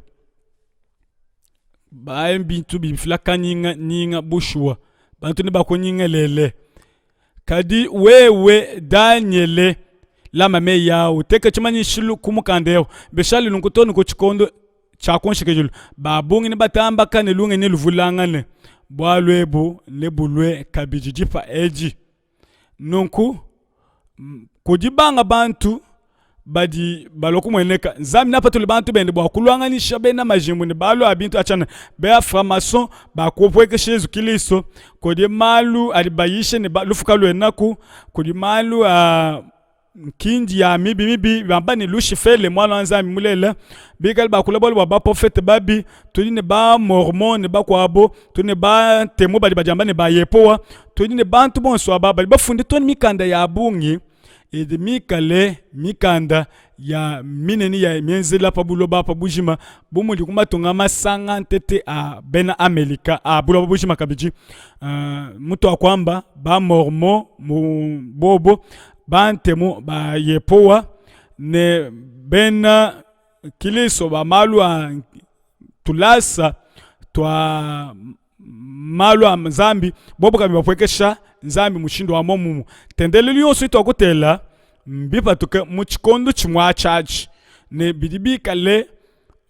Ba bintu bifila kanyinganyinga bushuwa, bantu nebakunyingalele. Kadi wewe Danyele, lama meyi aa, uteke tshimanyishilu ku mukanda eu, bishale nunku too ne ku tshikondo tshia ku nshikidilu. Ba bungi nebatambakane, lungenyi neluvulangane. Bualu ebu nebulue kabidi dipa edi. Nunku kudi banga bantu badi balua kumueneka. Nzambi neapatule bantu bende bua kuluanganyisha bena majimbu ne balu a bintu atshiana bena franc-maçon bakupuekesha Yezu Kilisto. Kudi malu adi bayisha ne lufu kaluenaku, kudi malu a nkindi ya mibi mibi bamba ne Lushifele muana wa Nzambi mulela, bikale bakula bualu bua baprofete babi. Tudi ne ba mormon ne bakuabo, tudi ne ba ntemu badi badiamba ne ba Yepowa, tudi ne bantu bonso aba badi bafunde too ne mikanda ya bungi idi mikale mikanda ya minene ya mienzela pa buloba pa bujima, bu mudi ku matunga masanga ntete a bena Amelika a buloba bujima kabidi. Uh, mutuakuamba ba mormon mu bobo Bantemu ba Yehowa ne bena Kristo ba malu a tulasa tua malu a Nzambi bobu kabidi bapuekesha Nzambi mushindu wa muomumue. Ntendelelu yonso ituakutela mbipatuke mu tshikondo tshimue atshi atshi ne bidi bikale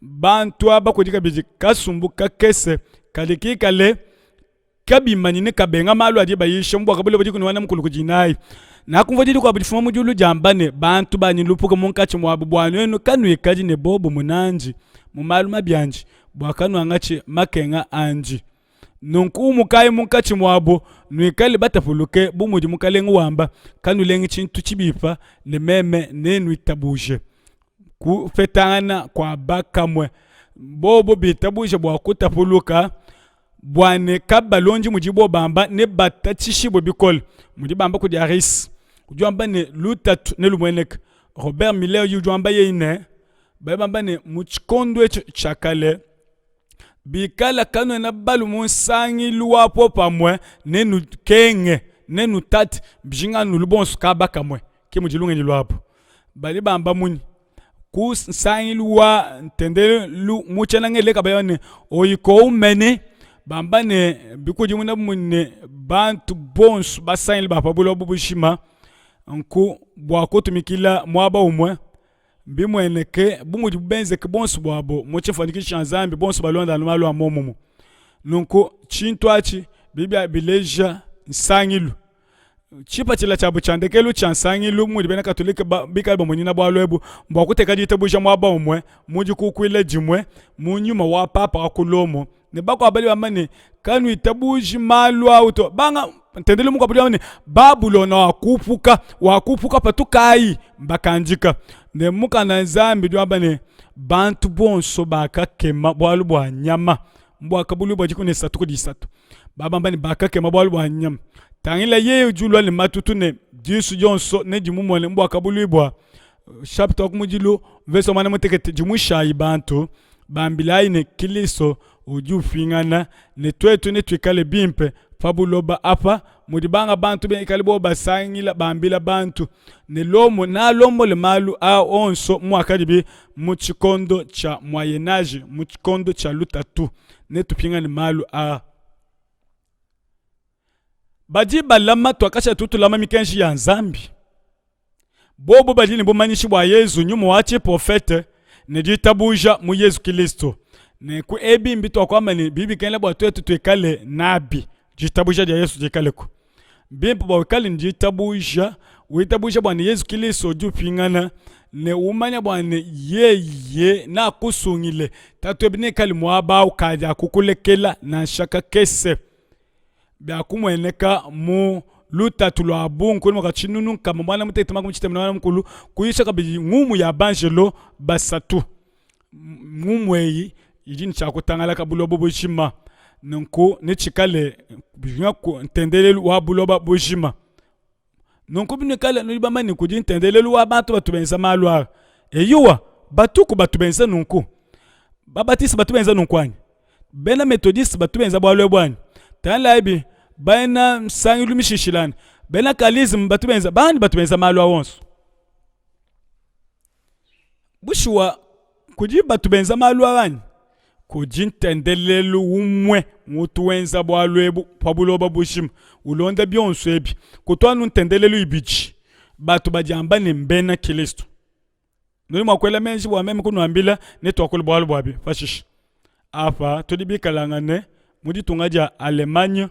bantu aba kudi kabidi kasumbu kakese kadi kikale kabimanyine kabenga malu adi bayisha mu buakabuluibua dikumi ne mukulu kudi inayi. Nakumvua di dikuabu difuma mu diulu diamba ne, Bantu banyi lupuke munkatshi muabu, bua nuenu kanuikadi ne bobumue nandi mu malu mabi andi, bua kanuangatshi makenga andi. Nunku umukayi munkatshi muabu, nuikale batapuluke, bu mudi Mukalenge wamba, kanulengi tshintu tshibipa, ne meme nenuitabuje. Kupetangana kua bakamue bobo bitabuje bua kutapuluka bua ne kabalondi mudibo bamba ne batatshishibue bikole mudi bamba kudi Harris udi wamba ne lutatu nelumueneke. Robert Miller udi wamba yeye ne badi bamba ne mu tshikondo etshi tshia kale bikala kanuena balu mu nsangilu wa popamue nenukenge nenutate bijinga nulu bonso kaba kamue ke mudi lungenyi luabu. Badi bamba munyi? Ku nsangilu wa ntendelelu mu tshiena Ngeleka baya ne oikoumene, bamba ne bikudimuna bu ne bantu bonso basangile ba pa buloba bujima nku bua kutumikila muaba umue. Mbimueneke bu mudibu benzeke buonso buabo mu tshifuanyikiji tshia Nzambi, bonso balonda anu malu a muomumue. Nunku tshintu atshi bidi bileja nsangilu. Tshipatshila tshiabu tshia ndekelu tshia nsangilu mudi bena Katolike bikale bamunyina bualu ebu mbua kuteka ditabuja muaba umue mu dikukuila dimue mu nyuma wa Papa wa ku Lomo ne bakuabu badi bamba ne, kanuitabuji malu au to. Banga ntendelelu mukuabu udi wamba ne, Babulona wakupuka, wakupuka patukayi, mbakandika. Ne mukanda Nzambi udi wamba ne, bantu bonso bakakema bualu bua nyama mbuakabuluibua 13 kudi 3 babamba ne bakakema bualu bua nyama. Tangila yeye udi ulua ne matutu ne disu dionso nedimumone mbuakabuluibua chapitre wa kumudilu mvese wa muanda mutekete dimushayi bantu bambilayi ne Kilisto udi upingana ne tuetu netuikale bimpe pa buloba apa mudi banga bantu bikale bobo basangila bambila bantu ne Lomo nalombole malu a onso muakadibi mu tshikondo tshia Moyen Age mu tshikondo tshia lutatu netupingane malu a badi balama tuakasha tutulama mikenji ya Nzambi Bobu badi ne bumanyishi bua Yezu, nyuma wa tshiprofete, ne ditabuja mu Yezu Kilisto. Nenku ebi mbituakuamba ne bidi bikengela bua tuetu tuikale nabi, ditabuja dia Yezu dikaleku. Mbimpe bua wikale ne ditabuja, witabuja bua ne Yezu Kilisto udi upingana ne umanya bua ne yeye nakusungile. Tatuebe neikale muaba au kadi akukulekela nansha kakese. Biakumueneka mu lutatu lua bungi kunyima kua tshinunu nkama muanda mutekete makumi tshitema ne muanda mukulu kuyisha kabidi ngumu ya banjelo basatu. Ngumu eyi idi ne tshia kutangalaka buloba bujima, nunku netshikale ntendelelu wa buloba bujima. Nunku binuikale nudi bamanye kudi ntendelelu wa bantu batu benza malu aa. Eyowa, batuku batu benza nunku. Babatiste batu benza nunku anyi? Bena Methodiste batu benza bualu ebu anyi? Tangilayibi, bena nsangilu mishishilangane, bena Kalisme batu benza, bani batu benza malu aa onso. Bushuwa, kudi batu benza malu aa anyi? Kudi ntendelelu umue utu wenza bualu ebu pa buloba bujima, ulonda bionso ebi. Kutu anu ntendelelu ibidi, batu badiamba ne, mbena Kristo. Nudi mua kuela meji bua meme kunuambila, netuakule bualu buabi pashishe. Apa tudi bikalangane mu ditunga dia Allemagne.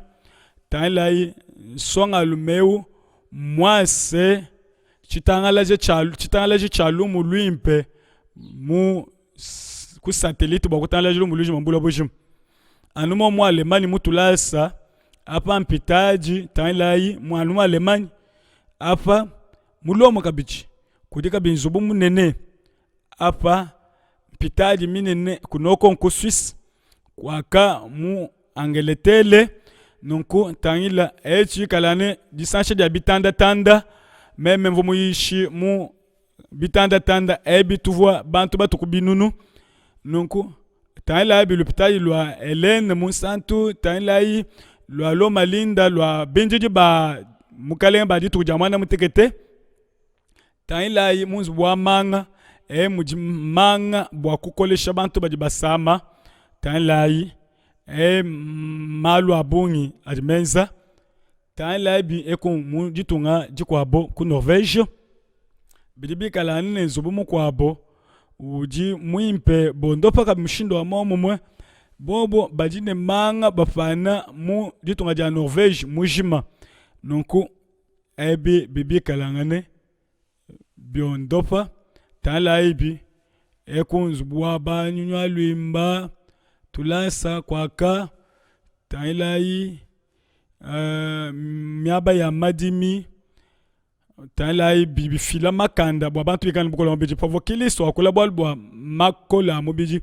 Tangilayi nsongalume eu mmuase tshitangalaji tshia tshitangalaji tshia lumu luimpe mu ku satellite bua kutangalaja lumu luimpe mu buloba bujima. Anu mu mu Allemagne mu tulasa apa mpitadi tangilayi mu anu mu Allemagne apa mu Lomo kabidi kudi kabidi nzubu munene apa mpitadi minene kunoko nku Suisse kuaka mu Angeletele. Nunku tangila etshi ikala ne disansha dia bitandatanda. Meme mvua muyishi mu bitandatanda ebi tuvua bantu batu ku binunu. Nunku tangilayi lupitadi lua Helene Munsantu, tangilayi lua Loma Linda lua bindidi ba mukalenge ba dituku dia muanda mutekete. Tangilayi mu nzubu wa manga e mudi manga bua kukolesha bantu badi basama. Tangilayi e malu a bungi adi menza. Tangilayi eku mu ditunga dikuabo ku Norvege bidi bikala anu ne nzubu mukuabo udi muimpe bondopa kabidi mushindu wa muomumue. Bobo badi ne manga bapana mu ditunga dia Norvege mujima nunku. Ebi bibikalangane biondopa tangilayibi eku nzubu wa ba nyunyu luimba tulasa kuaka tangilayi miaba ya madimi tangilayi bifila makanda bua bantu bikale ne bukole mubidi pavua Kilisto wakula bualu bua makole a mubidi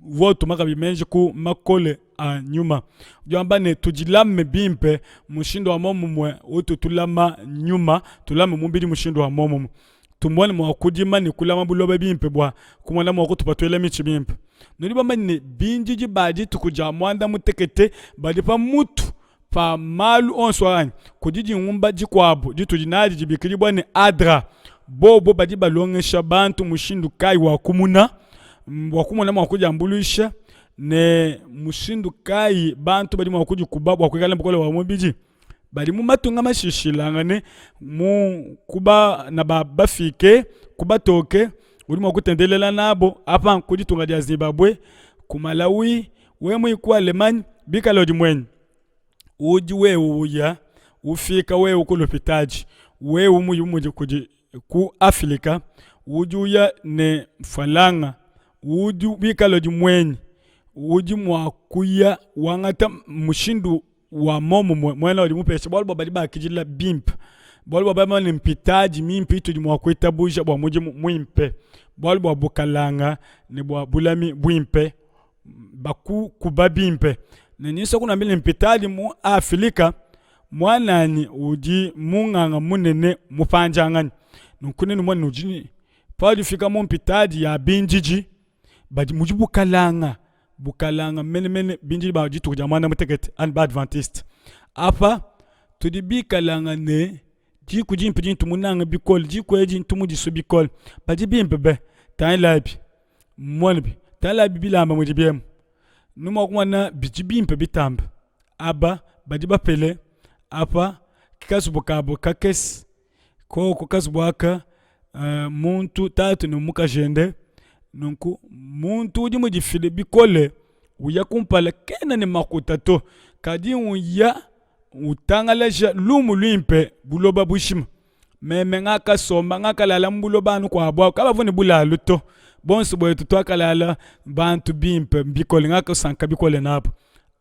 uvua utuma kabidi meji ku makole a nyuma. Udi wamba ne, tudilame bimpe mushindu wa muomumue utu tulama nyuma, tulame mubidi mushindu wa muomumue. Tumone mua kudima ne kulama buloba bimpe bua kumona mua kutupatuila mitshi mimpe. Nudi bamanye ne, bindidi ba dituku dia muanda mutekete badi pa mutu pa malu onso anyi? Kudi dingumba dikuabu ditudi nadi dibikidibua ne ADRA. Bobo badi balongesha bantu mushindu kayi wa kumuna, bua kumona mua kudiambuluisha ne mushindu kayi bantu badi mua kudikuba bua kuikala ne bukole bua mubidi. Badi mu matunga mashishilangane mu kuba na ba bafike ku batoke. Udi mua kutendelela nabo apa ku ditunga dia Zimbabwe, ku Malawi, wewe muyi ku Allemagne, bikala udi muenyi. Udi wewe uya ufika wewe ku lupitadi, wewe muyi mudi kudi ku Afilika, udi uya ne mfalanga, udi bikala udi muenyi, udi mua kuya wangata mushindu wa momumue muena udi mupesha bualu bua badi bakidila bimpe bualu bua bamane ne mpitadi mimpe itudi mua kuitabuja bua mudimu muimpe bualu bua bukalanga ne bua bulami buimpe bakukuba bimpe ne nyisua kunuambila ne mpitadi mu Afilika muananyi udi munganga munene mupandianganyi nunku nenumone nudi paudi ufika mu mpitadi ya bindidi badi mudi bukalanga bukalanga menemene bindidi ba dituku dia muanda mutekete anyi ba adventiste apa tudi bikalanga ne diku dimpe dintu munanga bikole diku edi ntu mudisue bikole badi bimpe be tangilabi mmonebi tangilabi bilamba mudi biemu nu mua kumona bidi bimpe bitambe aba badi bapele apa kazubu kabu kakese Koku kazubu aka muntu tatu ne mukajende, nunku muntu udi mudifile bikole uya kumpala kena ne makuta to, kadi uya utangalaja lumu luimpe buloba bujima. Meme ngakasomba ngakalala mu buloba anu kuabu aku, kabavua ne bulalu to, bonso buetu tuakalala bantu bimpe bikole, ngakasanka bikole nabu.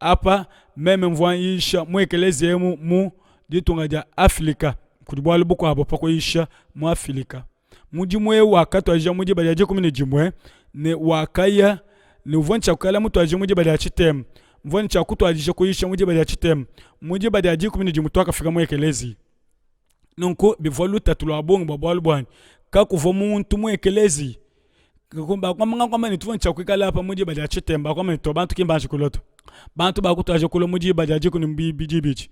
Apa meme mvua nyisha mu ekeleziya emu mu ditunga dia Afilika. Kudi bualu bukuabu pa kuyisha mu Afilika. Mudimu eu wakatuadija mu diba dia 11 ne wakaya ne uvua ne tshia kuikala mutuadije mu diba dia tshitema. Mvua ne tshia kutuadija kuyisha mu diba dia tshitema. Mu diba dia 11 tuakafika mu ekeleziya. Nunku bivua lutatu lua bungi bua bualu buanyi. Kakuvua muntu mu ekeleziya. Bakuamba ne tuvua ne tshia kuikala apa mu diba dia tshitema, bakuamba ne to bantu ki mbanji kulua to. Bantu bakutuadija kulua mu diba dia dikumi ne bibidi.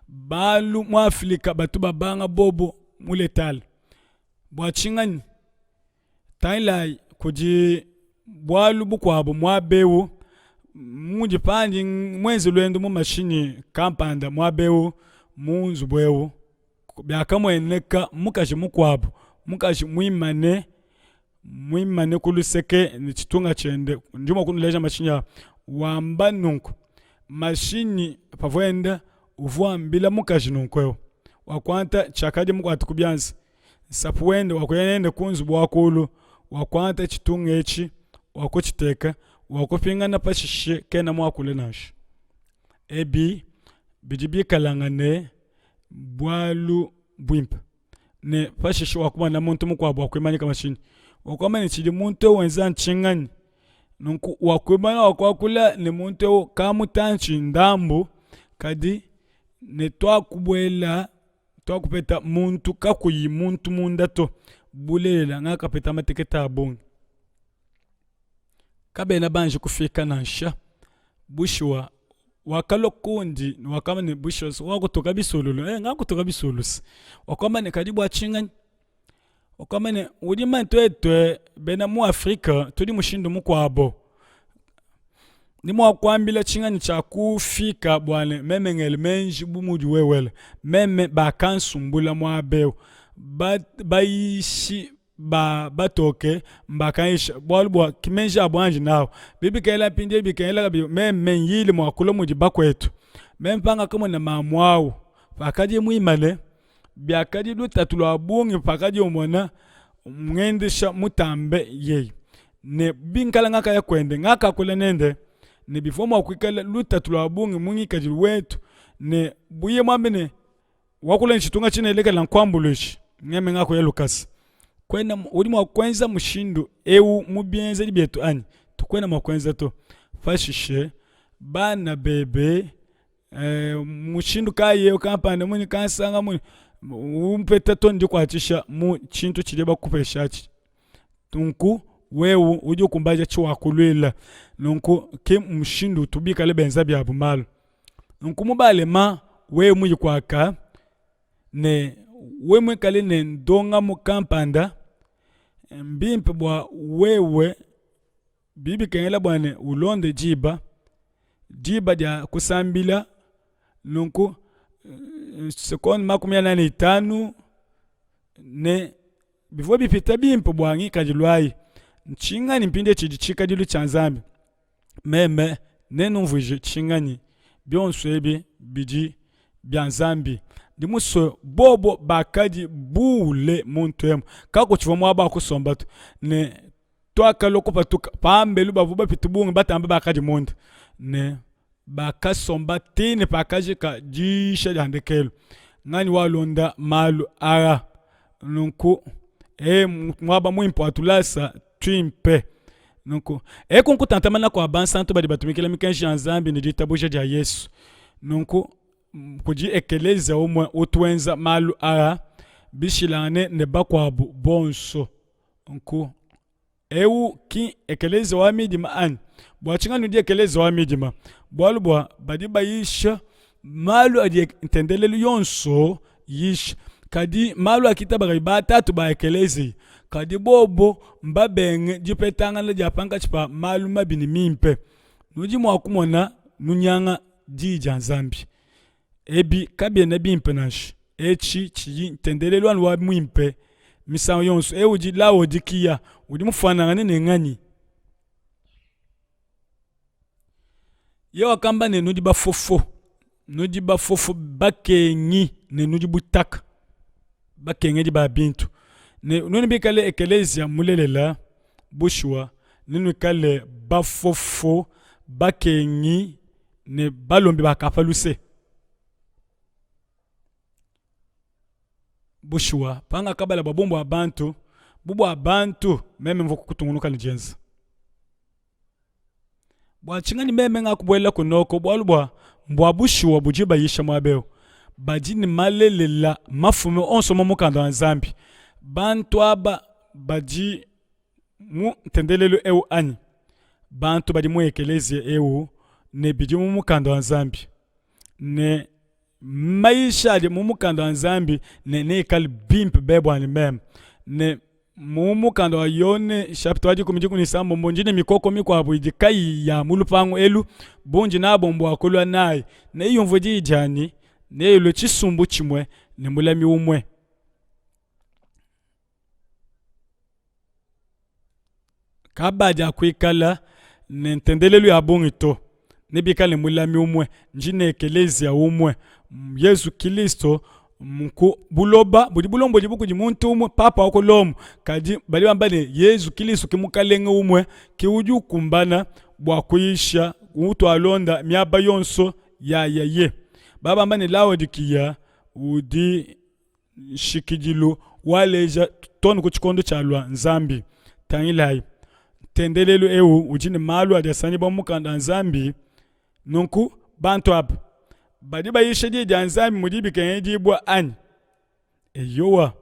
Balu mu Afilika batu babanga bobo mu letale. Bua tshinganyi? Tangilayi kudi bualu bukuabu muaba eu mudi pandi muenze luendu mu mashinyi kampanda muaba eu mu nzubu eu biakamueneka mukaji mukuabu mukaji muimane muimane ku luseke ne tshitunga tshiende ndi mua kunuleja mashinyi a wamba nunku mashinyi pavua enda uvua wambila mukaji nunku eu wakuata tshiakadi mukuate ku bianza Nsapu wende wa kuya nende ku nzubu wa kuulu, wa kuangata tshitunga etshi, wa kutshiteka, wa kupingana pashishe kena muakule nansha. Ebi bidi bikalangane bualu buimpe. Ne pashishe wakumona muntu mukuabu wa kuimanyika mashinyi, wakuamba ne, tshidi muntu eu wenza ntshinganyi? Nunku wakuimana wakuakula ne muntu eu kamutantshi ndambu, kadi ne tuakubuela Tuakupeta muntu kakuyi muntu munda to. Bulelela, ngakapeta matekete a bungi. Kabena banji kufika nansha. Bushuwa, wakalua kundi ne wakamba ne, bushuwa, wakutuka bisululu. Eh, ngakutuka bisululu. Wakamba ne, kadi bua tshinganyi? Wakamba ne, udi manye tuetu bena mu Afrike tudi mushindu mukuabo. Ndi mua kuambila tshinganyi tshia kufika bua ne meme ngele meji bu mudi wewe wela. Meme bakansumbula muaba eu. Ba, bayishi ba batoke mbakanyisha bualu bua ki meji abu anji nawu. Bibikengela mpindieu bikengela kabidi meme nyile mua kulua mudi bakuetu. Meme pangakamona mamu au pakadiye muimane biakadi lutatu lua bungi pakadi umona ngendesha mutambe yeye ne binkala ngakaya kuende ngakakula nende ne bivua mua kuikala lutatu lua bungi mu ngikadilu wetu ne buye muambe ne wakula ne tshitunga tshine lekela nkuambuluishe meme ngakuya lukasa kuena udi mua kuenza mushindu eu mu bienzedi bietu anyi tukuena mua kuenza to pashishe bana bebe Eh, mushindu kayi eu kampanda munyi kansanga munyi umpeta to ndikuatshisha mu tshintu tshidi bakupesha atshi nunku wewe udi ukumbaja tshiwakuluila nunku ke mushindu utu bikale benza biabu malu nunku mu balema wewe muyi kuaka ne wewe muikale ne ndongamu kampanda mbimpe bua wewe Bidi bikengela bua ne ulonde diba, diba dia kusambila nunku sekonde 45 ne. Bivua bipita bimpe bua ngikadilu ayi. Ntshinganyi mpindieu tshidi tshikadilu tshia Nzambi? Meme nenumvuije tshinganyi? Bionso ebi bidi bia Nzambi. Ndi musue bobo bakadi buule muntu emu, kakutshivua muaba wa kusomba to, ne tuakalua kupatuka pambelu bavua bapite bungi batambe bakadi munda, ne bakasomba tee ne pakajika diyisha dia ndekelu. Nganyi walonda malu aa? Nunku, e muaba muimpe wa tulasa tuimpe. Nunku, eku nkutantamana kua bansantu badi batumikila mikenji ya Nzambi ne ditabuja dia Yesu. Nunku, kudi ekeleziya umue utu wenza malu aa bishilangane ne bakuabu bonso. Nunku, eu ki ekeleziya wa midima anyi? Bua tshinganyi nudi ekeleziya wa midima? Bualu bua badi bayisha malu adi ntendelelu yonso yisha, kadi malu akitaba kayi batatu ba ekeleziya, kadi bobo mbabenge dipetangana dia pankatshi pa malu mabi ne mimpe. Nudi mua kumona nunyanga Diyi dia Nzambi. Ebi kabiena bimpe nansha. Etshi tshidi ntendelelu anu wa muimpe misangu yonso. Eu udi Laodikiya, udi mufuanangane ne nganyi? Yeye wakamba ne, nudi bafofo, nudi bafofo bakengi ne nudi butaka, bakengedi ba bintu. Ne nuenu bikale ekeleziya mulelela, bushuwa nenuikale bafofo bakengi ne balombi ba ka pa luse. Bushuwa, pangakabala bua bumbu bua bantu, bu bua bantu, meme mvua kutungunuka ne dienza. Bua tshinganyi meme ngakubuela kunoko? Bualu bua mbua bushuwa budi bayisha muaba eu. Badi ne malelela mafume onso mu mukanda wa Nzambi. Bantu aba badi mu ntendelelu eu anyi? Bantu badi mu ekeleziya eu ne bidi mu mukanda wa Nzambi ne mayisha adi mu mukanda wa Nzambi ne neikale bimpe be buanyi meme ne mu mukanda wa Yone chapitre wa dikumi dikumi ne isambombo ndi ne mikoko mikuabu idi kayiyi ya mu lupangu elu bundi nabo mbua kulua nayi neyumvue diyi dianyi neyilue tshisumbu tshimue ne mulami umue. Kabadi akuikala ne ntendelelu ya bungi to. Nebikale mulami umue, ndi ne ekeleziya umue, Yezu Kilisto. Nku buloba budi bulombodibua kudi muntu umue, Papa wa ku Lomo. Kadi badi bamba ne, Yezu Kilisto ke Mukalenge umue, ke udi ukumbana bua kuyisha utualonda miaba yonso yayaye. Baba bamba ne, Laodikiya udi nshikidilu waleja too ne ku tshikondo tshialua Nzambi. Tangilayi, ntendelelu eu udi ne malu adi asanganyibua mu mukanda wa Nzambi. Nunku bantu aba badi bayisha diyi dia Nzambi mudi bikengedibua anyi? Eyowa.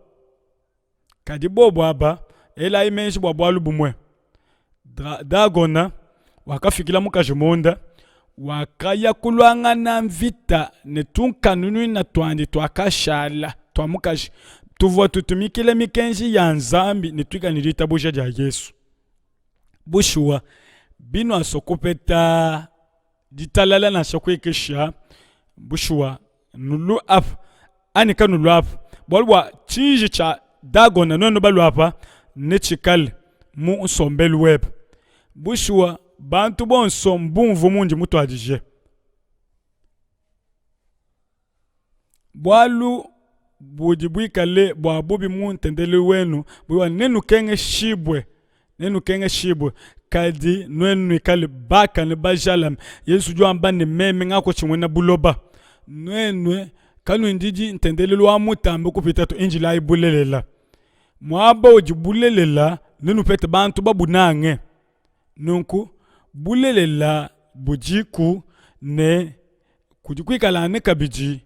Kadi bobu aba, elayi meji bua bualu bumue. Dagona wakafikila mukaji munda, wakaya kuluangana mvita ne tunkanunuina tuandi tuakashala tua mukaji tuvua tutumikila mikenji ya Nzambi ne tuikale ne ditabuja dia Yesu. Bushuwa, binuasua kupeta ditalala nansha kuikisha, bushuwa nulu apa anyi kanulu apa, bualu bua tshiji tshia Dagona nuenu balua apa netshikale mu nsombelu webe. Bushuwa bantu bonso mbumvue mundi mutuadije. Bualu budi buikale bua bubi mu ntendelelu wenu bua nenukengeshibue, nenukengeshibue, kadi nuenu nuikale bakane bajalame. Yezu udi wamba ne, meme ngakutshimuena buloba. Nuenu kanuindidi ntendelelu wa mutambe kupita to, injilayi bulelela. Muaba udi bulelela nenupete bantu babunange. Nunku bulelela budiku ne kudi kuikala ne kabidi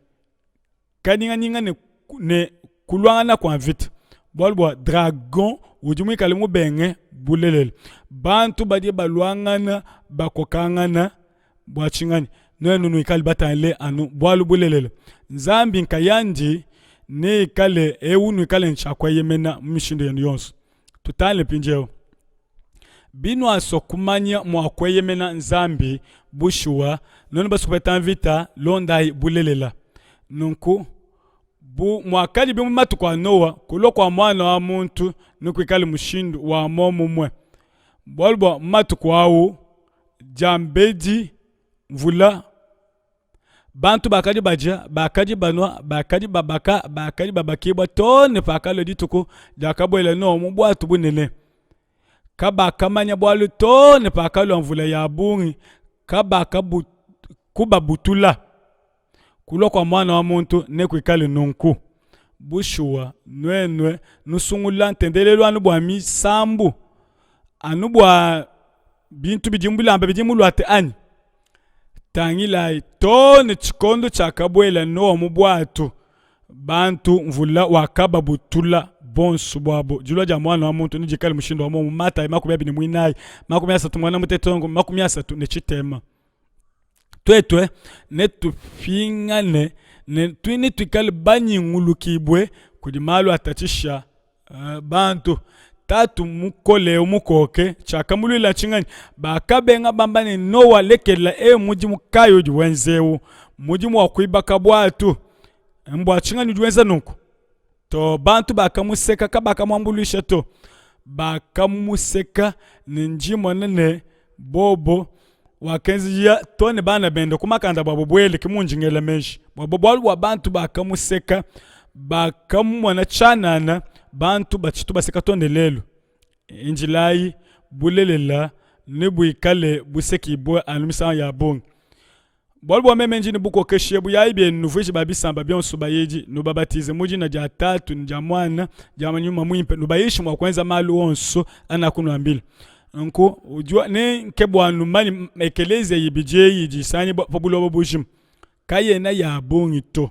kanyinganyinga ne, ne kuluangana kua mvita, bualu bua dragon udi muikale mubenge bulelela. Bantu badi baluangana bakokangana bua tshinganyi? Nuenu nuikale batangile anu bualu bulelela. Nzambi nkayandi neikale eu nuikale ne tshia kueyemena mu mishindu yenu yonso. Tutangile mpindieu. Binuasua kumanya mua kueyemena Nzambi bushuwa, nuenu basue kupeta mvita, londayi bulelela. Nunku, Bu muakadibi mu matuku a Noa, kulua kua Muana wa muntu nekuikale mushindu wa muomumue. Bualu bua mu matuku au, diambedi mvula, bantu bakadi badia, bakadi banua, bakadi babaka, bakadi babakibua too ne pakalua dituku diakabuela Noa mu buatu bunene. Kabakamanya bualu too ne pakalua mvula ya bungi, kabakubabutula. Kulua kua Muana wa muntu nekuikale nunku. Bushuwa, nuenu nusungula ntendelelu anu bua misambu, anu bua bintu bidi mu bilamba bidi muluate anyi? Tangilayi, too ne tshikondo tshiakabuela Noa mu buatu, bantu mvula wakababutula bonso buabo. Dilua dia Muana wa muntu nedikale mushindu wa muomumue. Matayi 24, 31, 33. Tuetu netupingane ne netuikale banyingulukibue kudi malu atatshisha uh, bantu. Tatu mukole eu mukoke tshiakamuluila tshinganyi? Bakabenga bamba ne, Noa, lekela eu mudimu kayi udi wenza eu? Mudimu wa kuibaka buatu. Mbua tshinganyi udi wenza nunku? To, bantu bakamuseka, kabakamuambuluisha to. Bakamuseka ne ndimona ne bobo wakenzejia to ne bana bende ku makanda buabo buele, ke mundi ngela meji. Bua bualu bua bantu bakamuseka, bakamumona tshianana, bantu batshitu baseka to ne lelu. Indilayi, bulelela nebuikale busekibue anu misangu ya bungi. Bualu bua meme ndi ne bukokeshi ebu, yayi bienu, nuvuije ba bisamba bionso bayidi, nubabatize mu dina dia Tatu ne dia Muana dia Nyuma Muimpe, nubayishe mua kuenza malu onso anakunuambila. Nunku udi ne nke bua numanye ekeleziya ibidi eyi idi isangibua pa buloba bujima kayena ya bungi to.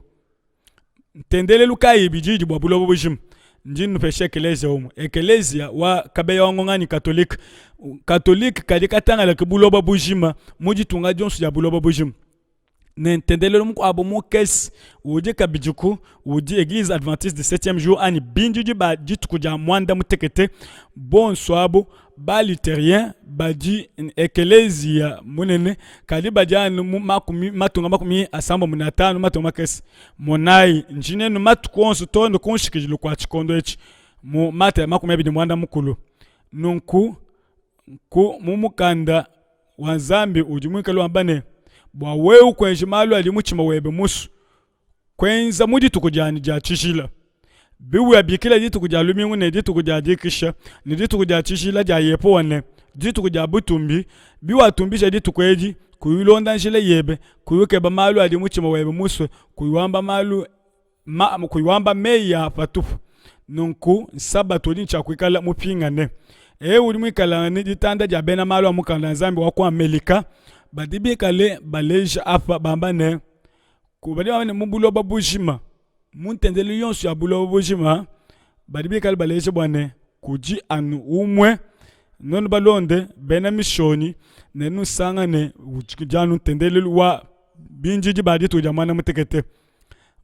Ntendelelu kayi ibidi idi bua buloba bujima? Ndi nnupesha ekeleziya umue, ekeleziya wa Kabeya wa Ngonga anyi Katolike. Katolike kadi katangalake buloba bujima mu ditunga dionso dia buloba bujima. Ne ntendelelu mukuabu mukese udi kabidiku udi Eglise Adventiste du Septième Jour anyi bindidi ba dituku dia muanda mutekete. Bonso abu ba lutherien badi ekeleziya munene kadi badi anu mu makumi matunga 55 matunga makese. Monayi, ndi nenu matuku onso too ne ku nshikidilu kua tshikondo etshi. Mu Matayi 29. Nunku ku mu mukanda wa Nzambi udi muikale wamba ne, bua wewe kuenji malu adi mutshima webe musue kuenza mu dituku dianyi dia tshijila. Biwabikila dituku dia lumingu ne dituku dia dikisha ne dituku dia tshijila dia Yehowa ne dituku dia butumbi, biwatumbisha dituku edi, kuyi ulonda njila yebe, kuyi ukeba malu adi mutshima webe musue, kuyi wamba malu ma, kuyi wamba meyi a patupu, nunku nsabatu udi ne tshia kuikala mupingane. Eu udi muikale ne ditanda dia bena malu a mukanda wa Nzambi wa ku Amelika badi bikale baleja apa bamba ne, badi bamba ne mu buloba bujima mu ntendelelu yonso ya buloba bujima badi bikale baleja bua ne kudi anu umue nuenu balonde bena mishonyi ne nusangane udi anu ntendelelu wa bindidi ba dituku dia muanda mutekete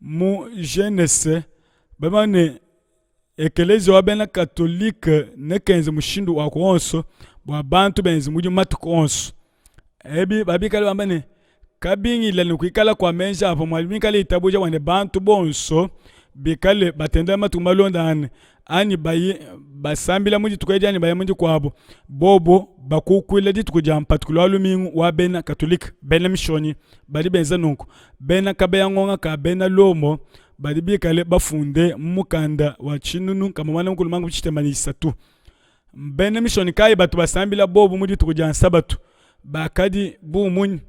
mu Genese bamanye ne Ekeleziya wa bena Katolike nekenze mushindu waku wonso bua bantu benze mudimu matuku onso. Ebi babikale bamba ne, kabingila ne kuikala kua meji a pamue mikale itabuja bua ne bantu bonso bikale batendela matuku malondangane anyi bayi basambila mu dituku edi anyi baya mu dikuabu, bobo bakukuila dituku dia mpatukilu wa lumingu wa bena Katolike. Bena Mishonyi badi benza nunku. Bena Kabeya Ngonga ka bena Lomo badi bikale bafunde mu mukanda wa 1663. Bena mishonyi kayi batu basambila bobu mu dituku dia Nsabatu? Bakadi bu munyi?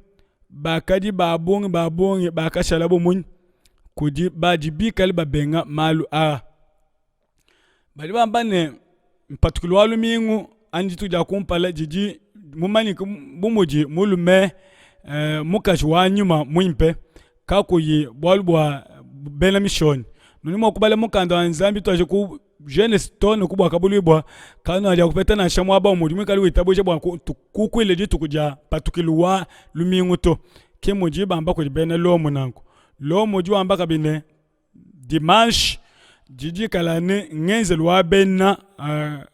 Bakadi ba bungi ba bungi bakashala bu munyi? Kudi badi bikale babenga malu aa. Badi bamba ne, mpatukilu wa lumingu anyi dituku dia kumpala didi mumanyike bu mudi mulume eh, mukaji wa nyuma muimpe kakuyi bualu bua bena mishonyi. Nudi mua kubala mukanda wa Nzambi tuaje ku Genese too ne ku Buakabuluibua, kanuadia kupeta nansha muaba umue udi muikale witabuja bua kukuila dituku dia mpatukilu wa lumingu to. Ke mudi bamba kudi bena Lomo nanku. Lomo udi wamba kabidi ne, dimanche didi dikala ne ngenzelu wa bena uh,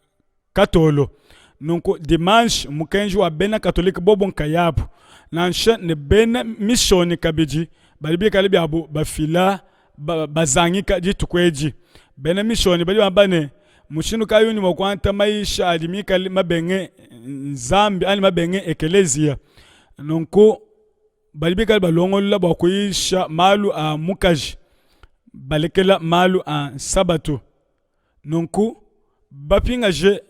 Katolo. Nunku dimanche mukenji wa bena Katolike bobo nkayabu, nansha ne bena mishonyi kabidi badi bikale biabu bafila. bazangika dituku edi. Bena Mishonyi badi bamba ne, Mushindu kayi undi mua kuangata mayisha adi mikale mabenge Nzambi anyi mabenge ekeleziya? Nunku badi bikale balongolola bua kuyisha malu a mukaji, balekela malu a Nsabatu. Nunku bapingaje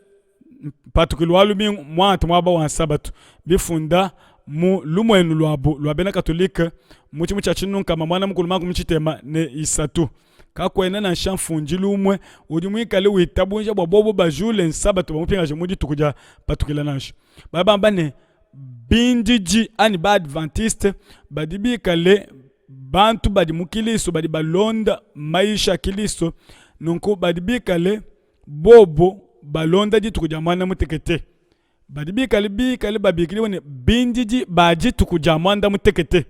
mpatukilu wa lumingu muangate muaba wa Nsabatu, bifunda mu lumuenu luabu lua bena Katolike mu tshimu tshia 1333. Kakuena nansha mfundilu umue udi muikale witabuja bua bobu bajule Nsabatu bamupingaje mu dituku dia patukila nansha. Badi bamba ne, bindidi anyi ba-Adventiste badi bikale bantu badi mu Kilisto badi balonda mayisha a Kilisto, nunku badi bikale bobo balonda dituku dia muanda mutekete, badi bikale bikale babikidibua ne bindidi ba dituku dia muanda mutekete.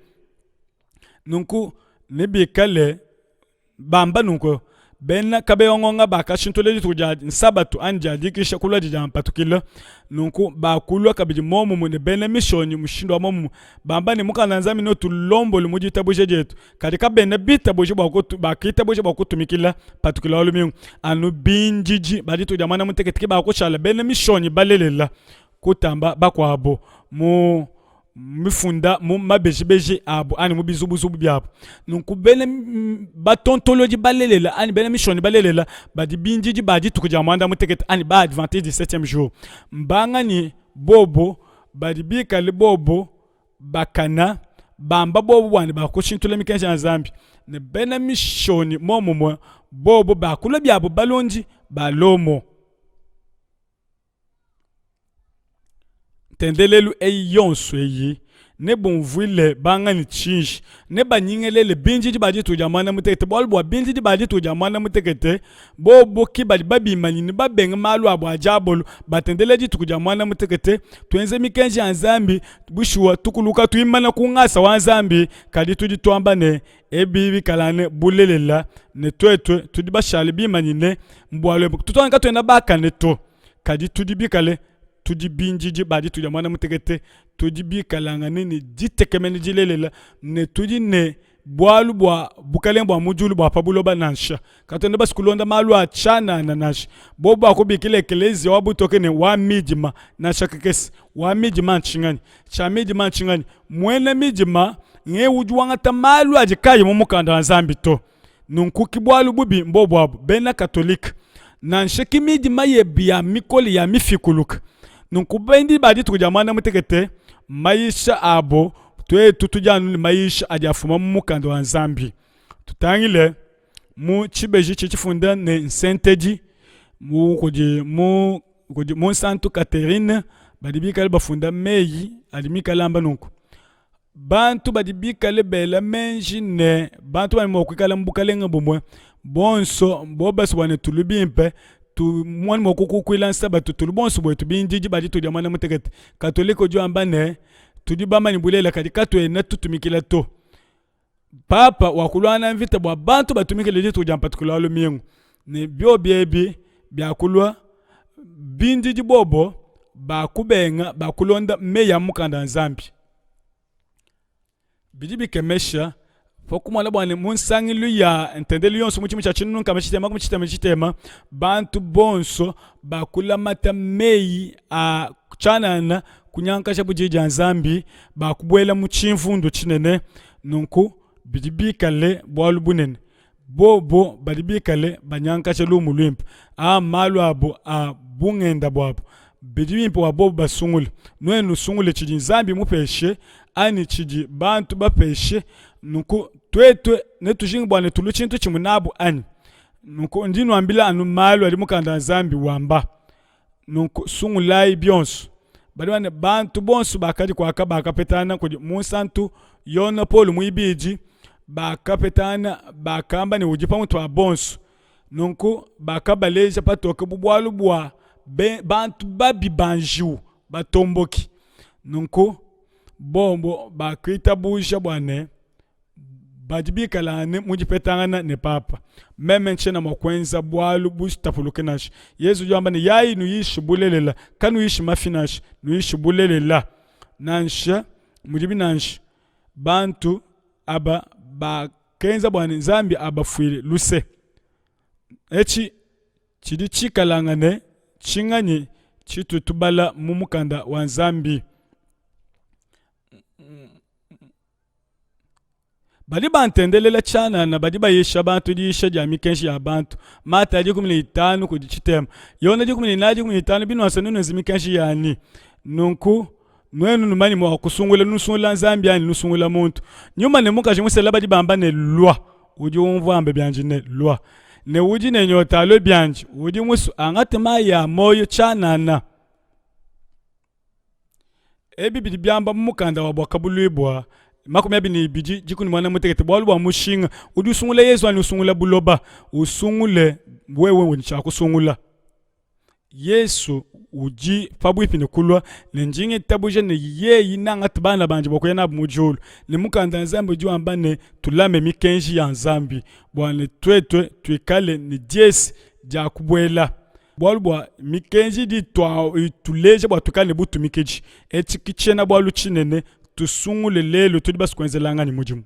Nunku nebikale bamba nunku, bena kabeyongonga bakashintulula dituku dia Nsabatu anyi dia dikisha kulua dia mpatukila. Nunku bakulua kabidi muomumue ne bena mishonyi mushindu wa muomumue, bamba ne, Mukanda wa Nzambi neutulombole mu ditabuja dietu. Kadi kabena bitabuja bua kutu, bakitabuja bua kutumikila patukila wa lumingu. Anu bindidi ba dituku dia muanda mutekete ke bakushala bena mishonyi balelela kutamba bakuabu mu mifunda mu mabejibeji abu anyi mu bizubuzubu biabu. Nunku bena batontolodi balelela anyi bena mishonyi balelela badi bindidi ba dituku dia muanda mutekete anyi ba adventiste du septième jour mbanganyi bobo badi bikale bobo bakana bamba bobo bua ne bakushintula mikenji ya Nzambi ne bena mishonyi momumue bobo bakula biabo balondi ba Lomo. Ntendelelu eyi yonso eyi nebumvuile banganyi tshiji, nebanyingelele bindidi ba dituku dia muanda mutekete, bualu bua bindidi ba dituku dia muanda mutekete bobo ke badi babimanyine, babenge malu abu a diabolo, batendelela dituku dia muanda mutekete. Tuenze mikenji ya Nzambi, bushuwa tukuluka tuimana ku ngasa wa Nzambi, kadi tudi tuamba ne, ebi bikalane bulelela ne tuetu tudi bashale bimanyine mu bualu ebu. Tutu katuena bakane to. Kadi tudi bikale tudi bindidi ba dituku dia muanda mutekete, tudi bikalangane ne ditekemena dilelela ne tudi ne bualu bua bukalenge bua mu diulu bua pa buloba nansha. Katuena basue kulonda malu a tshianana nansha. Bobu bakubikila ekeleziya wa butoke ne wa midima nansha kakese. Wa midima ntshinganyi? Tshia midima ntshinganyi? Muena midima ng'eu udi wangata malu adi kayi mu mukanda wa Nzambi to. Nunku ki bualu bubi mbobu abu bena Katolike, nansha ki midima yebe ya mikole ya mifikuluke. Nunku bendi ba dituku dia muanda mutekete, mayisha abo, tuetu tudi anu ne mayisha adi afuma mu mukanda wa Nzambi. Tutangile mu tshibeji tshidi tshifunda ne Nsentedi mu kudi mu kudi Munsantu Catherine badi bikale bafunda meyi adi mikale amba nunku. Bantu badi bikale bela meji ne, bantu badi mua kuikala mu bukalenge bumue bonso bobase bua ne tulu bimpe tumone mua kukukuila nsabatu tulu bonso buetu bindidi ba dituku dia muanda mutekete. Katolike udi wamba ne, tudi bamanye bulelela kadi katuena tutumikila to. Papa wakuluangana mvita bua bantu batumikile dituku dia mpatukila wa lumingu ne biobi ebi biakulua bindidi bobo bakubenga bakulonda meyi a mukanda wa Nzambi. Bidi bikemesha pa kumona bua ne, mu nsangilu ya ntendelelu yonso mu tshidimu tshia 1660 bantu bonso bakulamata meyi a tshianana kunyangakajabu Diyi dia Nzambi, bakubuela mu tshimvundu tshinene. Nunku bidi bikale bualu bunene. Bobo badi bikale banyangakaja lumu luimpe. Aa mmalu abu a bungenda buabu. Bidi bimpe bua bobu basungule. Nuenu nusungule tshidi Nzambi mupeshe anyi tshidi bantu bapeshe. Nunku tuetu netujinge bua ne tulue tshintu tshimue nabu anyi? Nunku ndi nuambila anu malu adi mukanda wa Nzambi wamba. Nunku sungulayi bionso. Badi bamba ne, bantu bonso bakadi kuaka bakapetangana kudi Munsantu Yone Paulo Muibidi, bakapetangana bakamba ne, udi pamutu pa bonso. Nunku bakabaleja patoke bu bualu bua bantu babi ba njiwu batomboki. Nunku bobo bakitabuja bua ne, badi bikalangane mu dipetangana ne papa. Meme ntshiena mua kuenza bualu butapuluke nansha. Yezu udi wamba ne, yayi nuyishe bulelela, kanuyishi mafi nansha, nuyishe bulelela. Nansha mudibi nansha, bantu aba ba. Bakenza bua ne Nzambi abafuile luse. Etshi tshidi tshikalangane tshinganyi tshitu tubala mu mukanda wa Nzambi? Badi bantendelela tshianana, badi bayisha bantu diyisha dia mikenji ya bantu. Matayi 15 kudi tshitema, Yone 14 15 binuasa nunuenze mikenji yanyi. Nunku nuenu numanye mua kusungula, nusungula Nzambi anyi nusungula muntu. Nyuma ne mukaji musela badi bamba ne, Lua. Udi umvua ambe biandi ne, Lua. Ne udi ne nyota alue biandi, udi musue angate mayi a muoyo tshianana. Ebi bidi biamba mu mukanda wa Buakabuluibua 22 muanda mutekete bualu bua mushinga udi usungula Yezu anyi usungula buloba usungule wewe udi tshia kusungula Yesu udi pabuipi ne kulua ne ndi ngitabuja ne yeyi nangate bana bandi bua kuya nabu mu diulu ne mukanda wa Nzambi udi wamba ne tulame mikenji ya Nzambi bua ne tuetu tuikale ne diesi dia kubuela bualu bua mikenji idi ituleja bua tuikale ne butumikidi. Etshi ke tshiena-bualu tshinene, tusungule lelu tudi basue kuenzelangana mudimu.